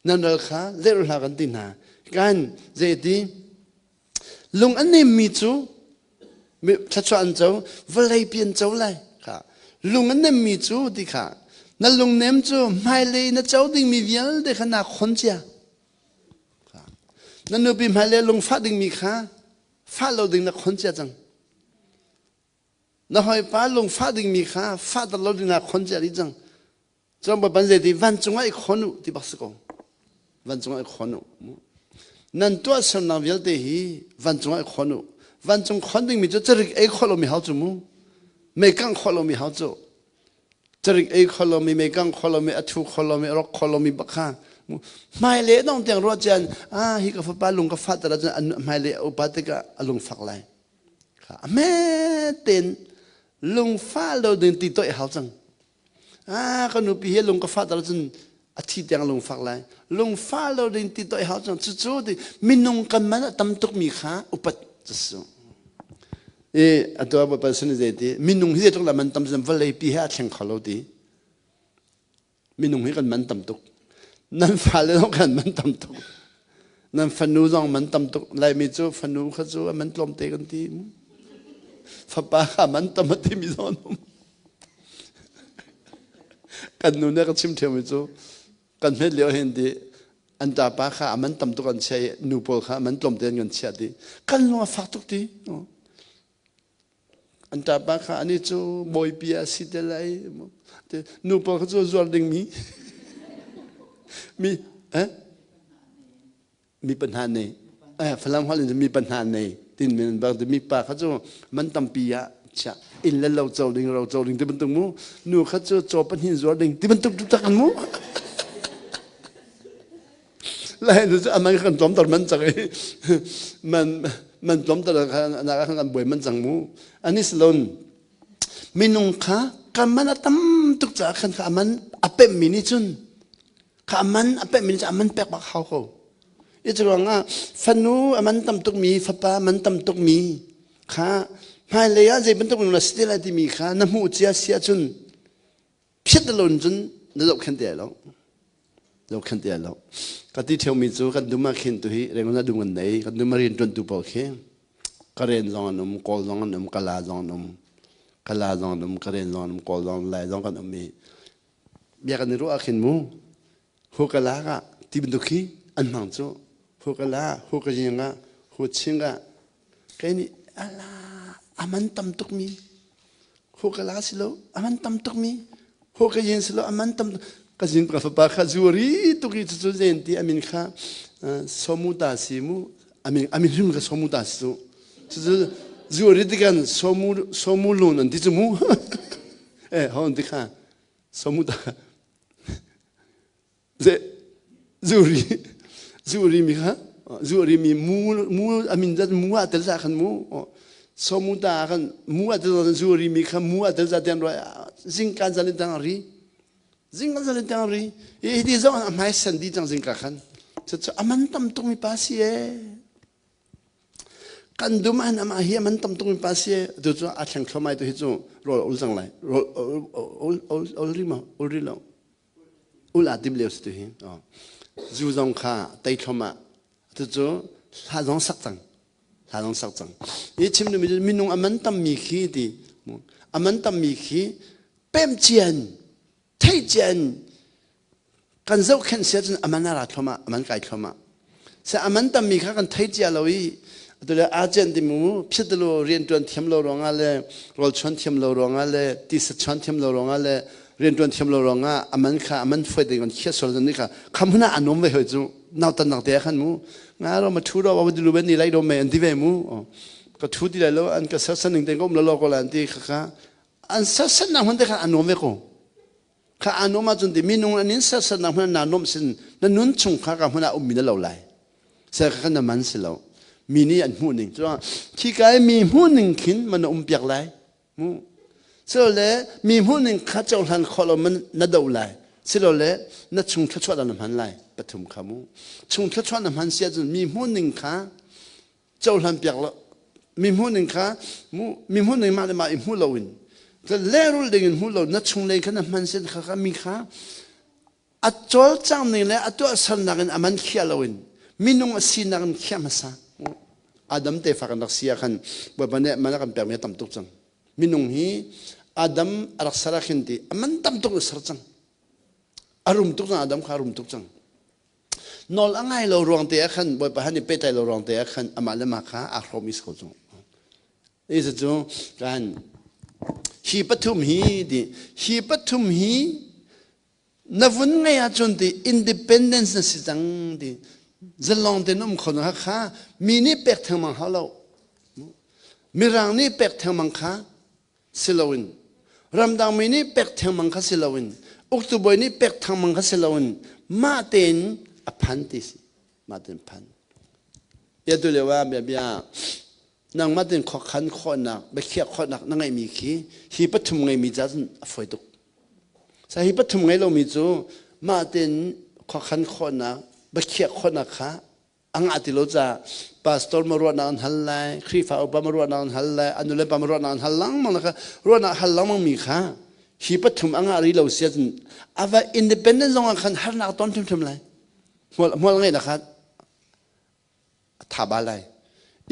Nan ral kha lehrul hlah kan ti hna. Kan zeiti lung a nemmi cu thluachuah an co, vawlei pi an co lai. Kha lung a nemmi cu ti kha na lungnem cu hmailei na co dingmi vialte kha naa khon cia. Na nupi hmailei lungfah dingmi kha fah lo ding na khon cia cang. Na hawipa lungfah dingmi kha fahter lo dingah khon cia dih cang. Cun Bawipa zeiti vancung ah i khon u ti bak si ko. Vancung ah i khon u. Nan tuahsernak vialte hi vancung ah i khon u. Vancung khon dingmi cu carik ei khawh lomi hau cu mu. Mei kangh khawh lomi hau cu. Carik ei khawh lomi, mei kangh khawh lomi, a thu khawh lomi, a rok khawh lomi bak kha. Hmailei dong tiang ruah cian, ah hi ka fapa lung ka fahter ahcun hmailei a upa tikah a lung fak lai. A hmetein lungfah lo ding ti toih hau cang. Ah, ka nupi hi lung ka fah tar cun a thi tiang lungfak lai. Lungfah lo ding ti toih hau cang. Cucu ti minung kan man a tam tuk mi kha upat cu. I atu ah Bawipa sin zei ti minung hi zeitluk la man tam cun vawlei pi he a thleng kho lo ti. Minung hi kan man tam tuk. Nan fale zong kan man tam tuk. Nan fanu zong man tam tuk. Laimi cu fanu kha cu a man tlawmte kan ti. Fapa kha man tam a timi zong an um. Kan nu nih a ka chim ṭhiammi cu kan hmet lio hin ti an ṭapa kha a man tam tuk an chiah i nu pawl kha a man tlawmte an kan chiah ti kan lung a fak tuk ti. An ṭapa kha ani cu bawipi a si te lai nu pawl kha cu zuar dingmi mi eh mi panha nei eh Falam holh in mi panha nei tin men bang mi pa kha cu man tampi ah chia inn le lo co ding ro co ding ti bantuk mu nu kha cu caw pahnih zuar ding ti bantuk tu tak mu lai nu cu aman kan tlawmter man cang i man man tlawmter kha na kan kan buai man cang mu anis lon minung kha kan man a tam tuk caah khan kha aman a pem mi nih cun kha aman a pem mi nih cun aman pek bak hau ko i cu ruangah fanu aman tam tuk mi fapa man tam tuk mi kha hmailei ah zei bantuk na si te lai timi kha na hmuh cia si ahcun phiat lon cun na zohkhenh te lo zohkhenh te lo ka ti ṭheumi cu kan dum ah khin tu hi rengon ah dum kan nei kan dum ah rian ṭuantu paoh khi Karen zong an um Kawl zong an um Kala zong an um Kala zong an um Karen zong an um Kawl zong Lai zong kan um i bia kan i ruah ah khin mu hu kala ah ti bantuk khi an hmang cu hu kala hu ka jing ah hu ching ah kei nih ala aman tam tuk mi hu kala si lo aman tam tuk mi hu ka yin si lo aman tam ka zin ka fapa kha zuri tuk i cu zen ti amin kha somuta si mu amin amin hrim ka somuta si cu cu zuri tikan somu somu lun an ti cu mu eh hon ti kha somuta Zuri zuri mi kha zuri mi mu mu amin zat mu ah tel za khan mu somu ta khan mu ah tel za zuri mi kha mu ah tel za tian roi zingkan zalin tang ri zingkan zalin tang ri hi ti zong a hmai san di cang zingka khan cu aman tam tuk mi pa si e Kan dum an amah hi man tam tuk mi pa si tu cu a thleng thlomai tu hi cu rawl ul cang lai rawl ul ul ul ri ma ul ri lo ul a tim lio si tu hi zu zong kha tei thlom ah tu cu hla zong sak cang hla zong sak cang i chim mi minung a man tam mi khi ti a man tam mi khi pem cian thei cian Kan zohkhenh si ahcun a man a ra thluahmah, a man kai thluahmah. Se a man tammi kha kan thei cia lo i atu le agent ti mu phiatalo rianṭuan thiam lo ruangah le rawlchuan thiam lo ruangah le tisa chuan thiam lo ruangah le rianṭuan thiam lo ruangah a man kha a man foi ding kan khiat sual ni kha kham huna a nom ve hoi cu nautan nak te khan mu nga ro ma thu ro wa dilu ben ni lai ro me an ti ve mu ka thu ti lai lo an ka ser san ning te ko um lo lo ko la an ti kha kha an ser san nak hman te khan a nom ve ko Kha aa nuam ahcun ti minung an in sersernak hmun naa nuamh sin na nun chung kha ka hmun ah ummi na lo lai. Ser kha na man si lo. Mi nih an hmuh ning cu khika i mi hmuh ning khin man na um piak lai. Mu. Silole mi hmuh ning kha cohlan khawh lo man na do lai. Silole na chung thluachuah na hman lai. Pathum kha mu. Chung thluachuah na hman si ahcun mi hmuh ning kha cohlan piak lo mi hmuh ning kha mi hmuh ning mah le mah i hmuh loin lehrul ding in hmuh lo na chunglei kha na hman sin kha kha mi kha a cawlcang ning le a tuahsernak in a man khiah loin minung a sinak in khiah hmasa Adam tefa kan rak si ah khan Bawipa nih man a kan pekmi a tam tuk cang minung hi Adam a rak ser ah khin ti a man tam tuk in ser cang a rum tuk cang Adam kha a rum tuk cang Nawl a ngai lo ruang te ah khan Bawipa han i pehtlaih lo ruang te ah khan amah le mah kha aa hrawm i si ko cu. Hi cu kan hi pathum hi ti hi pathum hi na vun ngei ahcun ti independence na si cang ti zalong te na um kho na kha mi nih pek thengmang hau lo mirang nih pek thengmang kha si loin ramdang mi nih pek thengmang kha si loin uktu bawi nih pek thengmang kha si loin mah tein a phan ti si mah tein phan bia tu lio ah bia bia nangmah tein khuakhan khawhnak biakhiah khawhnak na ngeihmi khi hi pathum ngeimi ca cun a fawi tuk sa hi pathum ngei lomi cu mah tein khuakhan khawhnak biakhiah khawhnak kha a ngah ti lo caah pastor ma ruahnak an hal lai Khrihfa upa ma ruahnak an hal lai an nulepa ma ruahnak an hal lengmang kha ruahnak hal lengmang mi kha hi pathum a ngah rih lo si ahcun a va independent zong ah khan harnak ton ṭhimṭhim lai hmual hmual ngeihnak kha a tha ba lai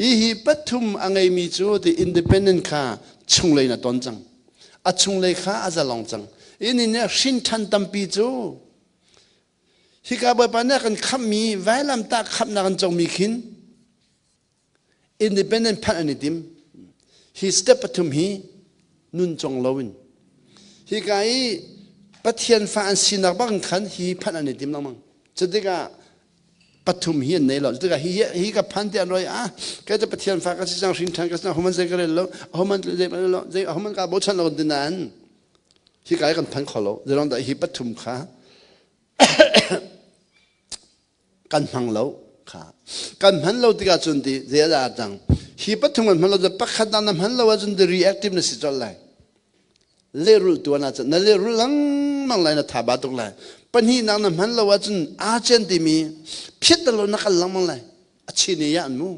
i hi pathum a ngeimi cu ti independent kha chunglei na ton cang a chunglei kha a zalong cang. Ini nih hrin ṭhan tampi cu hika Bawipa nih a kan khamhmi vailamtah khamhnak an congmi khin independent phanh an i tim. Hi step pathum hi nun cong loin hika i Pathian fa an sinak bang khan hi phanh an i tim lengmang. Cutikah pathum hi an nei lo. Cutikah hi hi ka phan ti an roi ah kai te Pathian fa ka si cang hrin ṭhan ka si cang human zei ka rel lo human zei lo zei human ka bochan lo ti nain hi kai kan phan kho lo. Zeirong dah hi pathum kha kan hmang lo kha kan hman lo tikah cun ti zei dah cang hi pathum kan hman lo pakhat na hman lo ahcun the reactive na si colh lai lehrulh tuan ahcun na lehrulh lengmang lai na tha ba tuk lai pahnihnak na hman lo ahcun aa chen timi phiat lo na kal lengmang lai a chin ya an mu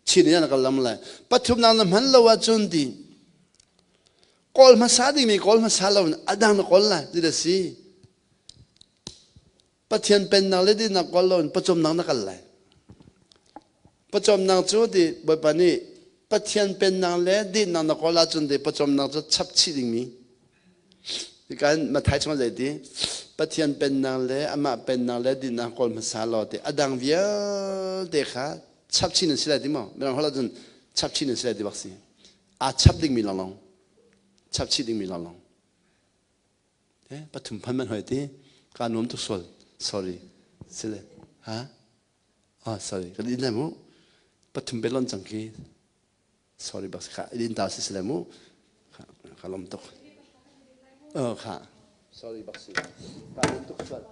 chin ya na kal lengmang lai pathumnak na hman lo ahcun ti kawl hmasa dingmi kawl hmasa lo adang na kawl lai ti da si Pathian pennak le dinnak kawl loin pawcawmnak na kal lai. Pawcawmnak cu ti Bawipa nih Pathian pennak le dinnak na kawl ahcun ti pawcawmnak cu chap chih dingmi. Hikan Mathai chung zei ti Pathian pennak le amah pennak le dinnak kawl hmasa law ti adang vialte kha chap chin an si lai ti maw? Mirang holh ahcun chap chin an si lai ti bak si. Aa chap dingmi lawnglawng. Chap chih dingmi lawnglawng. Pathum phan man hoi ti ka nuam tuk sual sorry sile ha ah sorry kan in lai mu pathum belon cang khi sorry bak kha in ta si sile mu ka lom tuk oh kha sorry bak si ka nuam tuk sual.